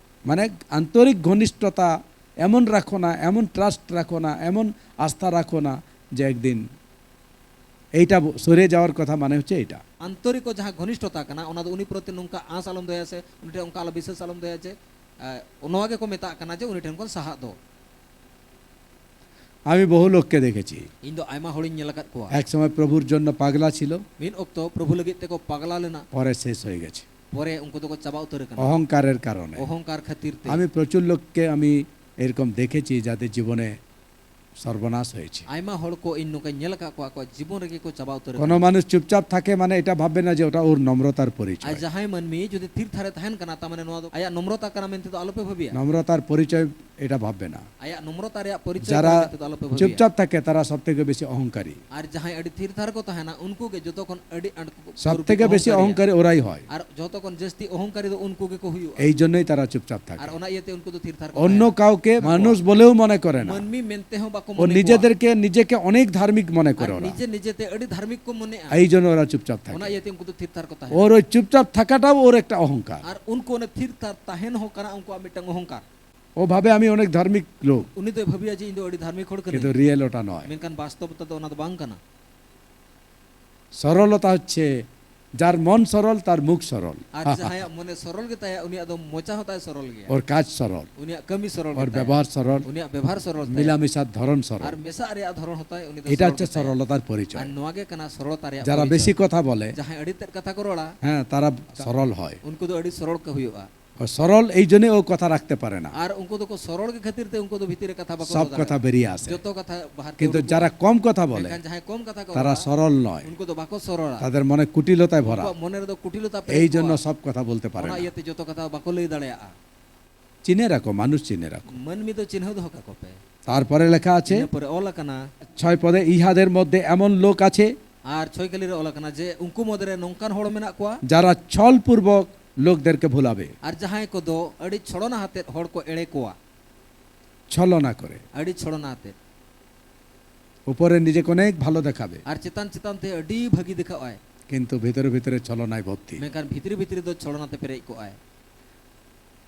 মানে আন্তরিক ঘনিষ্ঠতা এমন রাখো না, এমন ট্রাস্ট রাখো না, এমন আস্থা রাখো না, যে একদিন এইটা ব-, সরে যাওয়ার কথা মানে হচ্ছে এটা। ᱟᱱᱛᱚᱨᱤᱠ ᱡᱟᱦᱟᱸ ᱜᱷᱚᱱᱤᱥᱴᱷᱚᱛᱟ ᱠᱟᱱᱟ, ᱚᱱᱟ ᱫᱚ ᱩᱱᱤ ᱯᱨᱚᱛᱤ ᱱᱚᱝᱠᱟ ᱟᱸᱥ ᱟᱞᱚᱢ ᱫᱚᱦᱚᱭᱟ ᱥᱮ ᱩᱱᱤ ᱴᱷᱮᱱ ᱚᱱᱠᱟ ᱟᱞᱚ ᱵᱤᱥᱣᱟᱥ ᱟᱞᱚᱢ ᱫᱚᱦᱚᱭᱟ ᱡᱮ, ᱮ, ᱱᱚᱣᱟ ᱜᱮᱠᱚ ᱢᱮᱛᱟᱜ ᱠᱟᱱᱟ ᱡᱮ ᱩᱱᱤ ᱴᱷᱮᱱ ᱠᱷᱚᱱ ᱥᱟᱦᱟᱜ ᱫᱚ᱾ আমি বহু লোককে দেখেছি, ᱤᱧ ᱫᱚ ᱟᱭᱢᱟ ᱦᱚᱲᱤᱧ ᱧᱮᱞ ᱟᱠᱟᱫ ᱠᱚᱣᱟ᱾ এক সময় প্রভুর জন্য পাগলা ছিল, ᱢᱤᱫ ᱚᱠᱛᱚ ᱯᱨᱚᱵᱷᱩ ᱞᱟᱹᱜᱤᱫ ᱛᱮᱠᱚ ᱯᱟᱜᱽᱞᱟ ᱞᱮᱱᱟ, পরে শেষ হয়ে গেছে ᱯᱚᱨᱮ ᱩᱱᱠᱩ ᱫᱚᱠᱚ ᱪᱟᱵᱟ ᱩᱛᱟᱹᱨ ᱟᱠᱟᱱᱟ অহংকারের কারণে। ᱚᱦᱚᱝᱠᱟᱨ ᱠᱷᱟᱹᱛᱤᱨ ᱛᱮ᱾ আমি প্রচুর লোককে আমি এরকম দেখেছি যাদের জীবনে সর্বনাশ হয়েছে। ᱟᱭᱢᱟ ᱦᱚᱲ ᱠᱚ ᱤᱧ ᱱᱚᱝᱠᱟᱧ ᱧᱮᱞ ᱟᱠᱟᱫ ᱠᱚᱣᱟ, ᱟᱠᱚᱣᱟᱜ ᱡᱤᱵᱚᱱ ᱨᱮᱜᱮ ᱠᱚ ᱪᱟᱵᱟ ᱩᱛᱟᱹᱨ কোনো ᱟᱠᱟᱱᱟ᱾ মানুষ চুপচাপ থাকে মানে এটা ভাববে না যে ওটা ওর নম্রতার ᱟᱨ পরিচয়। ᱡᱟᱦᱟᱸᱭ ᱢᱟᱹᱱᱢᱤ ᱡᱩᱫᱤ ᱛᱷᱤᱨ ᱛᱷᱟᱨᱮ ᱛᱟᱦᱮᱱ ᱠᱟᱱᱟ, ᱛᱟᱨ ᱢᱟᱱᱮ ᱱᱚᱣᱟ ᱫᱚ ᱟᱭᱟᱜ ᱱᱚᱢᱨᱚᱛᱟ ᱠᱟᱱᱟ ᱢᱮᱱᱛᱮ ᱫᱚ ᱟᱞᱚᱯᱮ ᱵᱷᱟᱹᱵᱤᱭᱟ᱾ নম্রতার পরিচয় এটা ভাববে না। ᱟᱭᱟᱜ ᱱᱚᱢᱨᱚᱛᱟ ᱨᱮᱭᱟᱜ ᱯᱚᱨᱤᱪᱚᱭ যারা ᱠᱟᱱᱟ ᱢᱮᱱᱛᱮ ᱫᱚ ᱟᱞᱚᱯᱮ ᱵᱷᱟᱹᱵᱤᱭᱟ᱾ ᱟᱨ ᱡᱟᱦᱟᱸᱭ ᱟᱹᱰᱤ ᱛᱷᱤᱨ ᱛᱷᱟᱨ ᱠᱚ ᱛᱟᱦᱮᱱᱟ, ᱩᱱᱠᱩ ᱜᱮ ᱡᱚᱛᱚ ᱠᱷᱚᱱ ᱟᱹᱰᱤ ᱟᱸᱴ ᱠᱚ সব থেকে বেশি অহংকারী। অহংকারী ওরাই হয়। ᱟᱨ ᱡᱚᱛᱚ ᱠᱷᱚᱱ ᱡᱟᱹᱥᱛᱤ ᱚᱦᱚᱝᱠᱟᱨᱤ ᱫᱚ ᱩᱱᱠᱩ ᱜᱮᱠᱚ ᱦᱩᱭᱩᱜᱼᱟ᱾ এই জন্যই তারা চুপচাপ থাকে। ᱟᱨ ᱚᱱᱟ ᱤᱭᱟᱹᱛᱮ ᱩᱱᱠᱩ ᱫᱚ ᱛᱷᱤᱨ ᱛᱷᱟᱨ ᱠᱚ অন্য ᱛᱟᱦᱮᱱᱟ᱾ কাউকে ᱱᱩᱠᱩ মানুষ বলেও মনে করে না। ᱢᱟᱹᱱᱢᱤ ᱢᱮᱱᱛᱮ ᱦᱚᱸ ᱵᱟᱠᱚ ও ᱢᱚᱱᱮ ᱠᱚᱣᱟ᱾ নিজেদেরকে নিজেকে অনেক ধার্মিক মনে ᱟᱨ করে ওরা, ᱱᱤᱡᱮ ᱱᱤᱡᱮᱛᱮ ᱟᱹᱰᱤ ᱫᱷᱟᱨᱢᱤᱠ ᱠᱚ ᱢᱚᱱᱮᱜᱼᱟ᱾ এই জন্য ওরা চুপচাপ ᱚᱱᱟ থাকে। ᱤᱭᱟᱹᱛᱮ ᱩᱱᱠᱩ ᱫᱚ ᱛᱷᱤᱨ ᱛᱷᱟᱨ ᱠᱚ ᱛᱟᱦᱮᱱᱟ᱾ ওর ওই চুপচাপ থাকাটাও ওর একটা অহংকার। ᱟᱨ ᱩᱱᱠᱩ ᱚᱱᱮ ᱛᱷᱤᱨ ᱛᱷᱟᱨ ᱛᱟᱦᱮᱱ ᱦᱚᱸ ᱠᱟᱱᱟ ᱩᱱᱠᱩᱣᱟᱜ ᱢᱤᱫᱴᱟᱝ ᱚᱦᱚᱝᱠᱟᱨ᱾ ও ভাবে আমি অনেক ধার্মিক লোক, ᱩᱱᱤ ᱫᱚᱭ ᱵᱷᱟᱹᱵᱤᱭᱟ ᱡᱮ ᱤᱧ ᱫᱚ ᱟᱹᱰᱤ ᱫᱷᱟᱨᱢᱤᱠ ᱦᱚᱲ ᱠᱟᱹᱱᱟᱹᱧ᱾ কিন্তু রিয়েল ওটা নয়। ᱢᱮᱱᱠᱷᱟᱱ ᱵᱟᱥᱛᱚᱵ ᱛᱮᱫᱚ ᱚᱱᱟ ᱫᱚ ᱵᱟᱝ ᱠᱟᱱᱟ᱾ সরলতা হচ্ছে যার মন সরল, তার মুখ সরল, ᱟᱨ ᱡᱟᱦᱟᱸᱭᱟᱜ ᱢᱚᱱᱮ ᱥᱚᱨᱚᱞ ᱜᱮ ᱛᱟᱭᱟ, ᱩᱱᱤᱭᱟᱜ ᱫᱚ ᱢᱚᱪᱟ ᱦᱚᱸ ᱛᱟᱭ ᱥᱚᱨᱚᱞ ᱜᱮᱭᱟ᱾ ওর কাজ সরল, ᱩᱱᱤᱭᱟᱜ ᱠᱟᱹᱢᱤ ᱥᱚᱨᱚᱞ ওর ᱜᱮ ᱛᱟᱭᱟ᱾ ব্যবহার সরল, ᱩᱱᱤᱭᱟᱜ ᱵᱮᱵᱷᱟᱨ ᱥᱚᱨᱚᱞ ᱛᱟᱭᱟ᱾ মিলামিশার ধরন সরল। ᱟᱨ ᱢᱮᱥᱟᱜ ᱨᱮᱭᱟᱜ ᱫᱷᱚᱨᱚᱱ ᱦᱚᱸ ᱛᱟᱭ, ᱩᱱᱤ ᱫᱚ এটা ᱥᱚᱨᱚᱞ হচ্ছে ᱜᱮ ᱛᱟᱭᱟ᱾ সরলতার পরিচয়। ᱟᱨ ᱱᱚᱣᱟ ᱜᱮ ᱠᱟᱱᱟ ᱥᱚᱨᱚᱞᱚᱛᱟ ᱨᱮᱭᱟᱜ যারা ᱯᱚᱨᱤᱪᱚᱭ᱾ বেশি কথা বলে, ᱡᱟᱦᱟᱸᱭ ᱟᱹᱰᱤ ᱛᱮᱫ ᱠᱟᱛᱷᱟ ᱠᱚ ᱨᱚᱲᱟ, হ্যাঁ, তারা সরল হয়। ᱩᱱᱠᱩ ᱫᱚ ᱟᱹᱰᱤ ᱥᱚᱨᱚᱞ ᱠᱚ ᱦᱩᱭᱩᱜᱼᱟ᱾ ও সরল এই জন্যই ও কথা রাখতে পারে না, ᱟᱨ ᱩᱱᱠᱩ ᱫᱚᱠᱚ ᱥᱚᱨᱚᱞ ᱜᱮ ᱠᱷᱟᱹᱛᱤᱨ ᱛᱮ ᱩᱱᱠᱩ ᱫᱚ ᱵᱷᱤᱛᱤᱨ ᱨᱮ ᱠᱟᱛᱷᱟ ᱵᱟᱠᱚ সব ᱫᱚᱦᱚ কথা ᱫᱟᱲᱮᱭᱟᱜᱼᱟ᱾ বেরিয়ে আসে। ᱡᱚᱛᱚ ᱠᱟᱛᱷᱟ ᱵᱟᱦᱟᱨ ᱛᱮ কিন্তু ᱩᱰᱩᱠᱚᱜᱼᱟ᱾ যারা কম কথা বলে, ᱢᱮᱱᱠᱷᱟᱱ ᱡᱟᱦᱟᱸᱭ ᱠᱚᱢ ᱠᱟᱛᱷᱟ ᱠᱚ তারা ᱨᱚᱲᱟ, সরল নয়, ᱩᱱᱠᱩ ᱫᱚ ᱵᱟᱠᱚ ᱥᱚᱨᱚᱞᱟ᱾ তাদের মনে কুটিলতায় ভরা। ᱩᱱᱠᱩᱣᱟᱜ ᱢᱚᱱᱮ ᱨᱮᱫᱚ ᱠᱩᱴᱤᱞᱚᱛᱟ ᱯᱮᱨᱮᱡ এই জন্য ᱠᱚᱜᱼᱟ᱾ সব কথা বলতে পারে ᱚᱱᱟ না। ᱤᱭᱟᱹᱛᱮ ᱡᱚᱛᱚ ᱠᱟᱛᱷᱟ ᱵᱟᱠᱚ ᱞᱟᱹᱭ ᱫᱟᱲᱮᱭᱟᱜᱼᱟ᱾ চিনে রাখো, মানুষ চিনে রাখো। ᱢᱟᱹᱱᱢᱤ ᱫᱚ ᱪᱤᱱᱦᱟᱹᱣ ᱫᱚᱦᱚ ᱠᱟᱠᱚ ᱯᱮ᱾ তারপরে লেখা আছে, ᱤᱱᱟᱹ ᱯᱚᱨᱮ ᱚᱞ ᱟᱠᱟᱱᱟ, ছয় পদে, ইহাদের মধ্যে এমন লোক আছে ᱟᱨ ᱪᱷᱚᱭ ᱠᱟᱹᱞᱤ ᱨᱮ ᱚᱞ ᱟᱠᱟᱱᱟ ᱡᱮ ᱩᱱᱠᱩ ᱢᱩᱫᱽᱨᱮ ᱱᱚᱝᱠᱟᱱ ᱦᱚᱲ ᱢᱮᱱᱟᱜ ᱠᱚᱣᱟ, যারা ছলপূর্বক লোকদেরকে ভুলাবে। ᱟᱨ ᱡᱟᱦᱟᱸᱭ ᱠᱚᱫᱚ ᱟᱹᱰᱤ ᱪᱷᱚᱲᱚᱱᱟ ᱟᱛᱮᱫ ᱦᱚᱲ ᱠᱚ ᱮᱲᱮ ᱠᱚᱣᱟ᱾ ছলনা করে। ᱟᱹᱰᱤ ᱪᱷᱚᱲᱚᱱᱟ ᱟᱛᱮᱫ᱾ উপরে নিজেকে অনেক ভালো দেখাবে, ᱟᱨ ᱪᱮᱛᱟᱱ ᱪᱮᱛᱟᱱ ᱛᱮ ᱟᱹᱰᱤ ᱵᱷᱟᱹᱜᱤ ᱫᱮᱠᱷᱟᱣ ᱟᱭ, কিন্তু ভিতরে ভিতরে ছলনায় ভর্তি। ᱢᱮᱱᱠᱷᱟᱱ ᱵᱷᱤᱛᱨᱤ ᱵᱷᱤᱛᱨᱤ ᱫᱚ ᱪᱷᱚᱲᱚᱱᱟ ᱛᱮ ᱯᱮᱨᱮᱡ ᱠᱚᱜᱼᱟᱭ᱾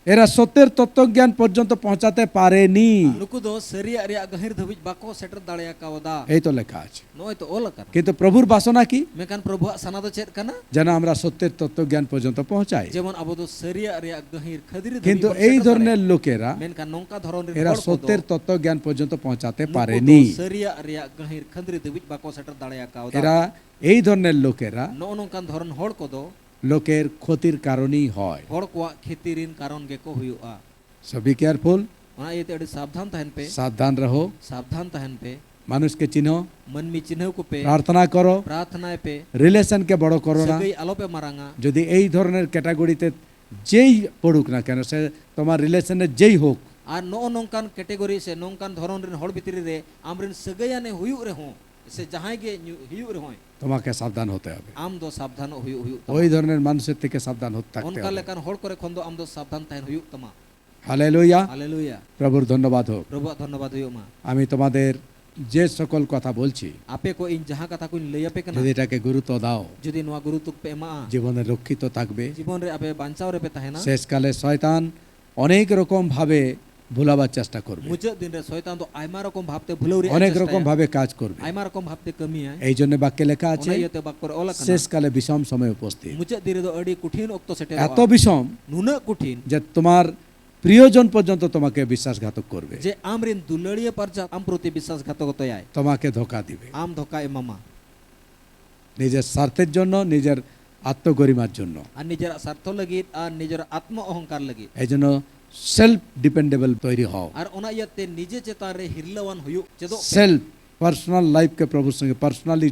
এরা সত্যের তত্ত্বজ্ঞান পর্যন্ত পৌঁছাতে পারেনি। ᱱᱩᱠᱩ ᱫᱚ ᱥᱟᱹᱨᱤᱭᱟᱜ ᱨᱮᱭᱟᱜ ᱜᱟᱹᱦᱤᱨ ᱫᱷᱟᱹᱵᱤᱡ ᱵᱟᱠᱚ ᱥᱮᱴᱮᱨ ᱫᱟᱲᱮ ᱟᱠᱟᱣᱫᱟ᱾ এই তো লেখা আছে। ᱱᱚᱜᱼᱚᱭ ᱛᱚ ᱚᱞ ᱟᱠᱟᱱᱟ᱾ কিন্তু প্রভুর বাসনা কি? ᱢᱮᱱᱠᱷᱟᱱ ᱯᱨᱚᱵᱷᱩᱣᱟᱜ ᱥᱟᱱᱟ ᱫᱚ ᱪᱮᱫ ᱠᱟᱱᱟ? যেন আমরা সত্যের তত্ত্বজ্ঞান পর্যন্ত পৌঁছাই। ᱡᱮᱢᱚᱱ ᱟᱵᱚ ᱫᱚ ᱥᱟᱹᱨᱤᱭᱟᱜ ᱨᱮᱭᱟᱜ ᱜᱟᱹᱦᱤᱨ ᱠᱷᱟᱹᱫᱽᱨᱤ ᱫᱷᱟᱹᱵᱤᱡ কিন্তু ᱵᱚᱱ এই ᱥᱮᱴᱮᱨ ধরনের ᱫᱟᱲᱮᱭᱟᱜ᱾ লোকেরা, ᱢᱮᱱᱠᱷᱟᱱ ᱱᱚᱝᱠᱟ ᱫᱷᱚᱨᱚᱱ ᱨᱮᱱ এরা ᱦᱚᱲ ᱠᱚᱫᱚ সত্যের তত্ত্বজ্ঞান পর্যন্ত পৌঁছাতে ᱱᱩᱠᱩ পারেনি। ᱫᱚ ᱥᱟᱹᱨᱤᱭᱟᱜ ᱨᱮᱭᱟᱜ ᱜᱟᱹᱦᱤᱨ ᱠᱷᱟᱹᱫᱽᱨᱤ ᱫᱷᱟᱹᱵᱤᱡ ᱵᱟᱠᱚ ᱥᱮᱴᱮᱨ ᱫᱟᱲᱮ ᱟᱠᱟᱣᱫᱟ᱾ এরা, এই ধরনের লোকেরা ᱱᱚᱜᱼᱚ ᱱᱚᱝᱠᱟᱱ ᱫᱷᱚᱨᱚᱱ ᱦᱚᱲ ᱠᱚᱫᱚ লোকের ক্ষতির কারণই হয়। ᱦᱚᱲ ᱠᱚᱣᱟᱜ ᱠᱷᱮᱛᱤ ᱨᱮᱱ ᱠᱟᱨᱚᱱ ᱜᱮᱠᱚ ᱦᱩᱭᱩᱜᱼᱟ᱾ So be careful, ᱚᱱᱟ ᱤᱭᱟᱹᱛᱮ ᱟᱹᱰᱤ ᱥᱟᱵᱫᱷᱟᱱ ᱛᱟᱦᱮᱱ ᱯᱮ᱾ সাবধান রহো। ᱥᱟᱵᱫᱷᱟᱱ ᱛᱟᱦᱮᱱ ᱯᱮ᱾ মানুষকে চিনো, ᱢᱟᱹᱱᱢᱤ ᱪᱤᱱᱦᱟᱹᱣ ᱠᱚᱯᱮ᱾ প্রার্থনা করো, ᱯᱨᱟᱨᱛᱷᱱᱟᱭ ᱯᱮ᱾ রিলেশনকে বড় করো না। ᱥᱟᱹᱜᱟᱹᱭ ᱟᱞᱚᱯᱮ ᱢᱟᱨᱟᱝᱟ᱾ যদি এই ধরনের ক্যাটাগরিতে যেই পড়ুক না কেন, সে তোমার রিলেশনে যেই হোক, ᱟᱨ ᱱᱚᱜᱼᱚ ᱱᱚᱝᱠᱟᱱ ᱠᱮᱴᱮᱜᱚᱨᱤ ᱥᱮ ᱱᱚᱝᱠᱟᱱ ᱫᱷᱚᱨᱚᱱ ᱨᱮᱱ ᱦᱚᱲ ᱵᱷᱤᱛᱨᱤ ᱨᱮ ᱟᱢᱨᱮᱱ ᱥᱟᱹᱜᱟᱹᱭᱟᱱᱮ ᱦᱩᱭᱩᱜ ᱨᱮᱦᱚᱸ ᱥᱮ ᱡᱟᱦᱟᱸᱭ ᱜᱮ ᱧᱩ- ᱦᱩᱭᱩᱜ ᱨᱮᱦᱚᱸᱭ, তোমাকে সাবধান হতে হবে। ᱟᱢ ᱫᱚ ᱥᱟᱵᱫᱷᱟᱱᱚᱜ ᱦᱩᱭᱩᱜ ᱦᱩᱭᱩᱜ ওই ᱛᱟᱢᱟ᱾ ধরনের মানুষের থেকে সাবধান হতে থাকতে ᱚᱱᱠᱟ হবে। ᱞᱮᱠᱟᱱ ᱦᱚᱲ ᱠᱚᱨᱮ ᱠᱷᱚᱱ ᱫᱚ ᱟᱢ ᱫᱚ ᱥᱟᱵᱫᱷᱟᱱ ᱛᱟᱦᱮᱱ ᱦᱩᱭᱩᱜ ᱛᱟᱢᱟ᱾ হালেলুয়া। ᱦᱟᱞᱮᱞᱩᱭᱟ᱾ প্রভুর ধন্যবাদ হোক। ᱯᱨᱚᱵᱷᱩᱣᱟᱜ ᱫᱷᱚᱱᱱᱚᱵᱟᱫ ᱦᱩᱭᱩᱜ ᱢᱟ᱾ আমি তোমাদের যে সকল কথা বলছি, ᱟᱯᱮ ᱠᱚ ᱤᱧ ᱡᱟᱦᱟᱸ ᱠᱟᱛᱷᱟ ᱠᱚᱧ ᱞᱟᱹᱭ ᱟᱯᱮ ᱠᱟᱱᱟ, যদি এটাকে গুরুত্ব দাও, ᱡᱩᱫᱤ ᱱᱚᱣᱟ ᱜᱩᱨᱩᱛᱛᱚ ᱯᱮ ᱮᱢᱟᱜᱼᱟ, জীবনে রক্ষিত থাকবে। ᱡᱤᱵᱚᱱ ᱨᱮ ᱟᱯᱮ ᱵᱟᱧᱪᱟᱣ ᱨᱮᱯᱮ ᱛᱟᱦᱮᱱᱟ᱾ শেষকালে শয়তান অনেক রকম ভাবে ভুলাবার চেষ্টা করবে। ᱢᱩᱪᱟᱹᱫ ᱫᱤᱱ ᱨᱮ ᱥᱚᱭᱛᱟᱱ ᱫᱚ ᱟᱭᱢᱟ ᱨᱚᱠᱚᱢ ᱵᱷᱟᱵᱛᱮ ᱵᱷᱩᱞᱟᱹᱣ ᱨᱮᱭᱟᱜ অনেক ᱪᱮᱥᱴᱟᱭᱟ᱾ রকম ভাবে কাজ করবে। ᱟᱭᱢᱟ ᱨᱚᱠᱚᱢ ᱵᱷᱟᱵᱛᱮ ᱠᱟᱹᱢᱤᱭᱟᱭ᱾ এই জন্য বাক্যে লেখা আছে, ᱚᱱᱟ ᱤᱭᱟᱹᱛᱮ ᱵᱟᱠᱠᱚ ᱨᱮ ᱚᱞ ᱟᱠᱟᱱᱟ, শেষকালে বিষম সময় উপস্থিত। ᱢᱩᱪᱟᱹᱫ ᱫᱤᱱ ᱨᱮᱫᱚ ᱟᱹᱰᱤ ᱠᱚᱴᱷᱤᱱ ᱚᱠᱛᱚ এত ᱥᱮᱴᱮᱨᱚᱜᱼᱟ᱾ বিষম ᱱᱩᱱᱟᱹᱜ ᱠᱚᱴᱷᱤᱱ যে তোমার প্রিয়জন পর্যন্ত তোমাকে বিশ্বাসঘাতক করবে, ᱡᱮ ᱟᱢᱨᱮᱱ ᱫᱩᱞᱟᱹᱲᱤᱭᱟᱹ ᱯᱟᱨᱪᱟ ᱟᱢ ᱯᱨᱚᱛᱤ ᱵᱤᱥᱣᱟᱥᱜᱷᱟᱛᱚᱠᱚᱛᱚᱭᱟᱭ᱾ তোমাকে ধোকা দিবে। ᱟᱢ ᱫᱷᱳᱠᱟᱭ ᱮᱢᱟᱢᱟ᱾ নিজের স্বার্থের জন্য, নিজের আত্মগরিমার জন্য। ᱟᱨ ᱱᱤᱡᱮᱨᱟᱜ ᱥᱟᱨᱛᱷᱚ ᱞᱟᱹᱜᱤᱫ ᱟᱨ ᱱᱤᱡᱮᱨᱟᱜ ᱟᱛᱢᱚ ᱚᱦᱚᱝᱠᱟᱨ ᱞᱟᱹᱜᱤᱫ᱾ এই জন্য সেলফ ডিপেন্ডেবল তৈরি হও। ᱟᱨ ᱚᱱᱟ ᱤᱭᱟᱹᱛᱮ ᱱᱤᱡᱮ ᱪᱮᱛᱟᱱ ᱨᱮ ᱦᱤᱨᱞᱟᱹᱣᱟᱱ ᱦᱩᱭᱩᱜ ᱪᱮᱫᱚᱜ ᱯᱮ᱾ সেলফ পার্সোনাল লাইফকে প্রভুর সঙ্গে পার্সোনালি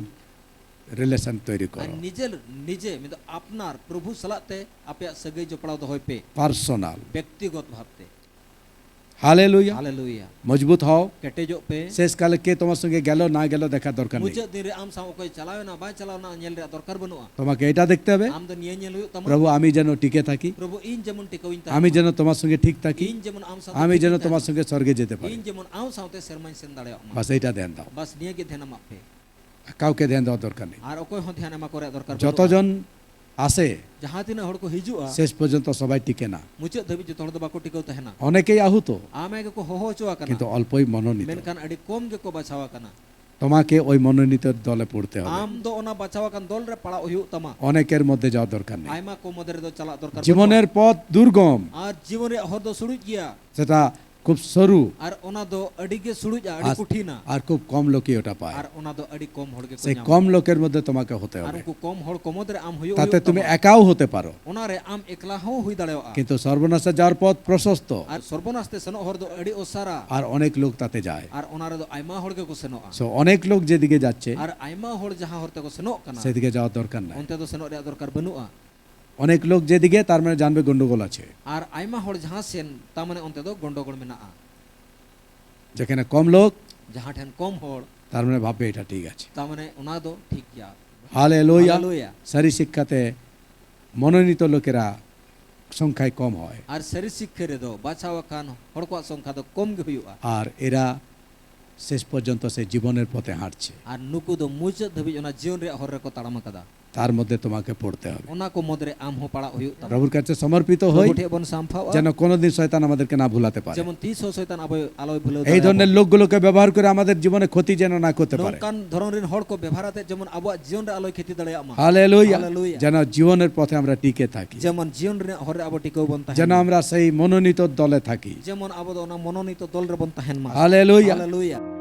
রিলেশন তৈরি ᱟᱨ করো। ᱱᱤᱡᱮᱨ ᱱᱤᱡᱮ ᱢᱮᱱᱫᱚ ᱟᱯᱱᱟᱨ ᱯᱨᱚᱵᱷᱩ ᱥᱟᱞᱟᱜ ᱛᱮ ᱟᱯᱮᱭᱟᱜ ᱥᱟᱹᱜᱟᱹᱭ ᱡᱚᱯᱲᱟᱣ ᱫᱚᱦᱚᱭ ᱯᱮ᱾ পার্সোনাল। ᱵᱮᱠᱛᱤᱜᱚᱛ ᱵᱷᱟᱵᱛᱮ᱾ হালেলুয়া। ᱦᱟᱞᱮᱞᱩᱭᱟ᱾ মজবুত হও। ᱠᱮᱴᱮᱡᱚᱜ ᱯᱮ᱾ শেষকালে কে তোমার সঙ্গে গেল না গেল দেখার দরকার নেই। ᱢᱩᱪᱟᱹᱫ ᱫᱤᱱ ᱨᱮ ᱟᱢ ᱥᱟᱶ ᱚᱠᱚᱭ ᱪᱟᱞᱟᱣ ᱮᱱᱟ ᱵᱟᱭ ᱪᱟᱞᱟᱣ ᱮᱱᱟ ᱧᱮᱞ ᱨᱮᱭᱟᱜ ᱫᱚᱨᱠᱟর ᱵᱟᱹᱱᱩᱜᱼᱟ᱾ তোমাকে এটা দেখতে হবে, ᱟᱢ ᱫᱚ ᱱᱤᱭᱟᱹ ᱧᱮᱞ ᱦᱩᱭᱩᱜ ᱛᱟᱢᱟ᱾ প্রভু, আমি যেন টিকে থাকি, ᱯᱨᱚᱵᱷᱩ, ᱤᱧ ᱡᱮᱢᱚᱱ ᱴᱤᱠᱟᱹᱣᱤᱧ ᱛᱟᱦᱮᱱ আমি ᱢᱟ᱾ যেন তোমার সঙ্গে ঠিক থাকি, ᱤᱧ ᱡᱮᱢᱚᱱ ᱟᱢ ᱥᱟᱶ আমি ᱴᱷᱤᱠ যেন ᱤᱧ তোমার ᱛᱟᱦᱮᱱ সঙ্গে স্বর্গে যেতে ᱢᱟ᱾ পারি। ᱤᱧ ᱡᱮᱢᱚᱱ ᱟᱢ ᱥᱟᱶᱛᱮ ᱥᱮᱨᱢᱟᱧ ᱥᱮᱱ ᱫᱟᱲᱮᱭᱟᱜ ᱢᱟ᱾ বাস, এইটা ধ্যান দাও। ᱵᱟᱥ ᱱᱤᱭᱟᱹ ᱜᱮ ᱫᱷᱮᱭᱟᱱ ᱮᱢᱟᱜ ᱯᱮ᱾ কাউকে ধ্যান দেওয়ার দরকার নেই। ᱟᱨ ᱚᱠᱚᱭ ᱦᱚᱸ ᱫᱷᱮᱭᱟᱱ ᱮᱢᱟ ᱠᱚ ᱨᱮᱭᱟᱜ ᱫᱚᱨᱠᱟᱨ ᱵᱟᱹᱱᱩᱜᱼᱟ᱾ যতজন আসে, ᱡᱟᱦᱟᱸ ᱛᱤᱱᱟᱹᱜ ᱦᱚᱲ ᱠᱚ ᱦᱤᱡᱩᱜᱼᱟ, শেষ পর্যন্ত সবাই টিকে না। ᱢᱩᱪᱟᱹᱫ ᱫᱷᱟᱹᱵᱤᱡ ᱡᱚᱛᱚ ᱦᱚᱲ ᱫᱚ ᱵᱟᱠᱚ ᱴᱤᱠᱟᱹᱣ ᱛᱟᱦᱮᱱᱟ᱾ অনেকেই আহত, ᱟᱢ ᱜᱮᱠᱚ ᱦᱚᱦᱚ ᱦᱚᱪᱚ ᱟᱠᱟᱱᱟ, কিন্তু অল্পই মনোনীত। ᱢᱮᱱᱠᱷᱟᱱ ᱟᱹᱰᱤ ᱠᱚᱢ ᱜᱮᱠᱚ ᱵᱟᱪᱷᱟᱣ ᱟᱠᱟᱱᱟ᱾ তোমাকে ওই মনোনীত দলে পড়তে হবে। ᱟᱢ ᱫᱚ ᱚᱱᱟ ᱵᱟᱪᱷᱟᱣ ᱟᱠᱟᱱ ᱫᱚᱞ ᱨᱮ ᱯᱟᱲᱟᱣ ᱦᱩᱭᱩᱜ ᱛᱟᱢᱟ᱾ অনেকের মধ্যে যাওয়া দরকার নেই। ᱟᱭᱢᱟ ᱠᱚ ᱢᱚᱫᱽᱫᱷᱮ ᱨᱮᱫᱚ ᱪᱟᱞᱟᱜ ᱫᱚᱨᱠᱟᱨ ᱵᱟᱹᱱᱩᱜᱼᱟ᱾ জীবনের পথ দুর্গম। ᱟᱨ ᱡᱤᱵᱚᱱ ᱨᱮᱭᱟᱜ ᱦᱚᱨ ᱫᱚ ᱥᱩᱲᱩᱡ ᱜᱮᱭᱟ᱾ সেটা খুব সরু। ᱟᱨ ᱚᱱᱟ ᱫᱚ ᱟᱹᱰᱤ ᱜᱮ ᱥᱩᱲᱩᱡᱼᱟ, ᱟᱹᱰᱤ ᱟᱨ, ᱠᱚᱴᱷᱤᱱᱟ᱾ আর খুব কম লোকই ওটা পায়। ᱟᱨ ᱚᱱᱟ ᱫᱚ ᱟᱹᱰᱤ ᱠᱚᱢ ᱦᱚᱲ ᱜᱮᱠᱚ সেই ᱧᱟᱢᱟ᱾ কম লোকের মধ্যে তোমাকে হতে ᱟᱨ হবে। ᱩᱱᱠᱩ ᱠᱚᱢ ᱦᱚᱲ ᱠᱚ ᱢᱩᱫᱽ ᱨᱮ ᱟᱢ ᱦᱩᱭᱩᱜ ᱛᱟᱛᱮ ᱦᱩᱭᱩᱜ তুমি ᱛᱟᱢᱟ᱾ একাও হতে পারো। ᱚᱱᱟ ᱨᱮ ᱟᱢ ᱮᱠᱞᱟ ᱦᱚᱸ ᱦᱩᱭ ᱫᱟᱲᱮᱭᱟᱜᱼᱟ᱾ কিন্তু সর্বনাশে যাওয়ার পথ প্রশস্ত। ᱟᱨ ᱥᱚᱨᱵᱚᱱᱟᱥ ᱛᱮ ᱥᱮᱱᱚᱜ ᱦᱚᱨ ᱫᱚ ᱟᱹᱰᱤ ᱚᱥᱟᱨᱟ᱾ আর অনেক লোক তাতে যায়। ᱟᱨ ᱚᱱᱟ ᱨᱮᱫᱚ ᱟᱭᱢᱟ ᱦᱚᱲ ᱜᱮᱠᱚ ᱥᱮᱱᱚᱜᱼᱟ᱾ So, অনেক লোক যেদিকে যাচ্ছে, ᱟᱨ ᱟᱭᱢᱟ ᱦᱚᱲ ᱡᱟᱦᱟᱸ ᱦᱚᱨ ᱛᱮᱠᱚ ᱥᱮᱱᱚᱜ ᱠᱟᱱᱟ, সেদিকে যাওয়ার দরকার নাই। ᱚᱱᱛᱮ ᱫᱚ ᱥᱮᱱᱚᱜ ᱨᱮᱭᱟᱜ ᱫᱚᱨᱠᱟᱨ ᱵᱟᱹᱱᱩᱜᱼᱟ᱾ অনেক লোক যেদিকে, তার মানে জানবে গন্ডগোল আছে। ᱟᱨ ᱟᱭᱢᱟ ᱦᱚᱲ ᱡᱟᱦᱟᱸ ᱥᱮᱱ, ᱛᱟ ᱢᱟᱱᱮ ᱚᱱᱛᱮ ᱫᱚ ᱜᱚᱱᱰᱚᱜᱳᱞ ᱢᱮᱱᱟᱜᱼᱟ᱾ যেখানে কম লোক, ᱡᱟᱦᱟᱸ ᱴᱷᱮᱱ ᱠᱚᱢ ᱦᱚᱲ, তার মানে ভাববে এটা ঠিক আছে। ᱛᱟ ᱢᱟᱱᱮ ᱚᱱᱟ ᱫᱚ ᱴᱷᱤᱠ ᱜᱮᱭᱟ᱾ হালেলুয়া। হালেলুয়া। সারি শিক্ষাতে মনোনীত লোকেরা সংখ্যায় কম হয়। ᱟᱨ ᱥᱟᱹᱨᱤ ᱥᱤᱠᱠᱷᱟ ᱨᱮᱫᱚ ᱵᱟᱪᱷᱟᱣ ᱟᱠᱟᱱ ᱦᱚᱲ ᱠᱚᱣᱟᱜ ᱥᱚᱝᱠᱷᱟ ᱫᱚ ᱠᱚᱢ ᱜᱮ ᱦᱩᱭᱩᱜᱼᱟ᱾ আর এরা শেষ পর্যন্ত সেই জীবনের পথে হাঁটছে। ᱟᱨ ᱱᱩᱠᱩ ᱫᱚ ᱢᱩᱪᱟᱹᱫ ᱫᱷᱟᱹᱵᱤᱡ ᱚᱱᱟ ᱡᱤᱭᱚᱱ ᱨᱮᱭᱟᱜ ᱦᱚᱨ ᱨᱮᱠᱚ ᱛᱟᱲᱟᱢ ᱟᱠᱟᱫᱟ᱾ তার মধ্যে তোমাকে পড়তে হবে। ᱚᱱᱟ ᱠᱚ ᱢᱩᱫᱽᱨᱮ ᱟᱢ ᱦᱚᱸ ᱯᱟᱲᱟᱜ ᱦᱩᱭᱩᱜ ᱛᱟᱢᱟ᱾ প্রভুর কাছে সমর্পিত হই, ᱯᱨᱚᱵᱷᱩ ᱴᱷᱮᱱ ᱵᱚᱱ ᱥᱟᱢᱯᱷᱟᱣᱟ᱾ যেন কোনোদিন শয়তান আমাদেরকে না ভুলাতে পারে। ᱡᱮᱢᱚᱱ ᱛᱤᱥ ᱦᱚᱸ ᱥᱚᱭᱛᱟᱱ ᱟᱵᱚᱭ ᱟᱞᱚᱭ ᱵᱷᱩᱞᱟᱹᱣ এই ᱫᱟᱲᱮᱭᱟᱵᱚᱱ᱾ ধরনের লোকগুলোকে ব্যবহার করে আমাদের জীবনে ক্ষতি যেন না করতে পারে। ᱱᱚᱝᱠᱟᱱ ᱫᱷᱚᱨᱚᱱ ᱨᱮᱱ ᱦᱚᱲ ᱠᱚ ᱵᱮᱵᱷᱟᱨ ᱟᱛᱮᱫ ᱡᱮᱢᱚᱱ ᱟᱵᱚᱣᱟᱜ ᱡᱤᱭᱚᱱ ᱨᱮ ᱟᱞᱚᱭ ᱠᱷᱚᱛᱤ ᱫᱟᱲᱮᱭᱟᱜ ᱢᱟ᱾ হালেলুয়া। হালেলুয়া। যেন জীবনের পথে আমরা টিকে থাকি। ᱡᱮᱢᱚᱱ ᱡᱤᱭᱚᱱ ᱨᱮᱱᱟᱜ ᱦᱚᱨ ᱨᱮ ᱟᱵᱚ ᱴᱤᱠᱟᱹᱣ ᱵᱚᱱ ᱛᱟᱦᱮᱱ ᱡᱮᱱᱚ ᱢᱟ᱾ আমরা সেই মনোনীত দলে থাকি। ᱡᱮᱢᱚᱱ ᱟᱵᱚ ᱫᱚ ᱚᱱᱟ ᱢᱚᱱᱳᱱᱤᱛᱚ ᱫᱚᱞ ᱨᱮᱵᱚᱱ ᱛᱟᱦᱮᱱ ᱢᱟ᱾ হালেলুয়া। হালেলᱩᱭᱟ᱾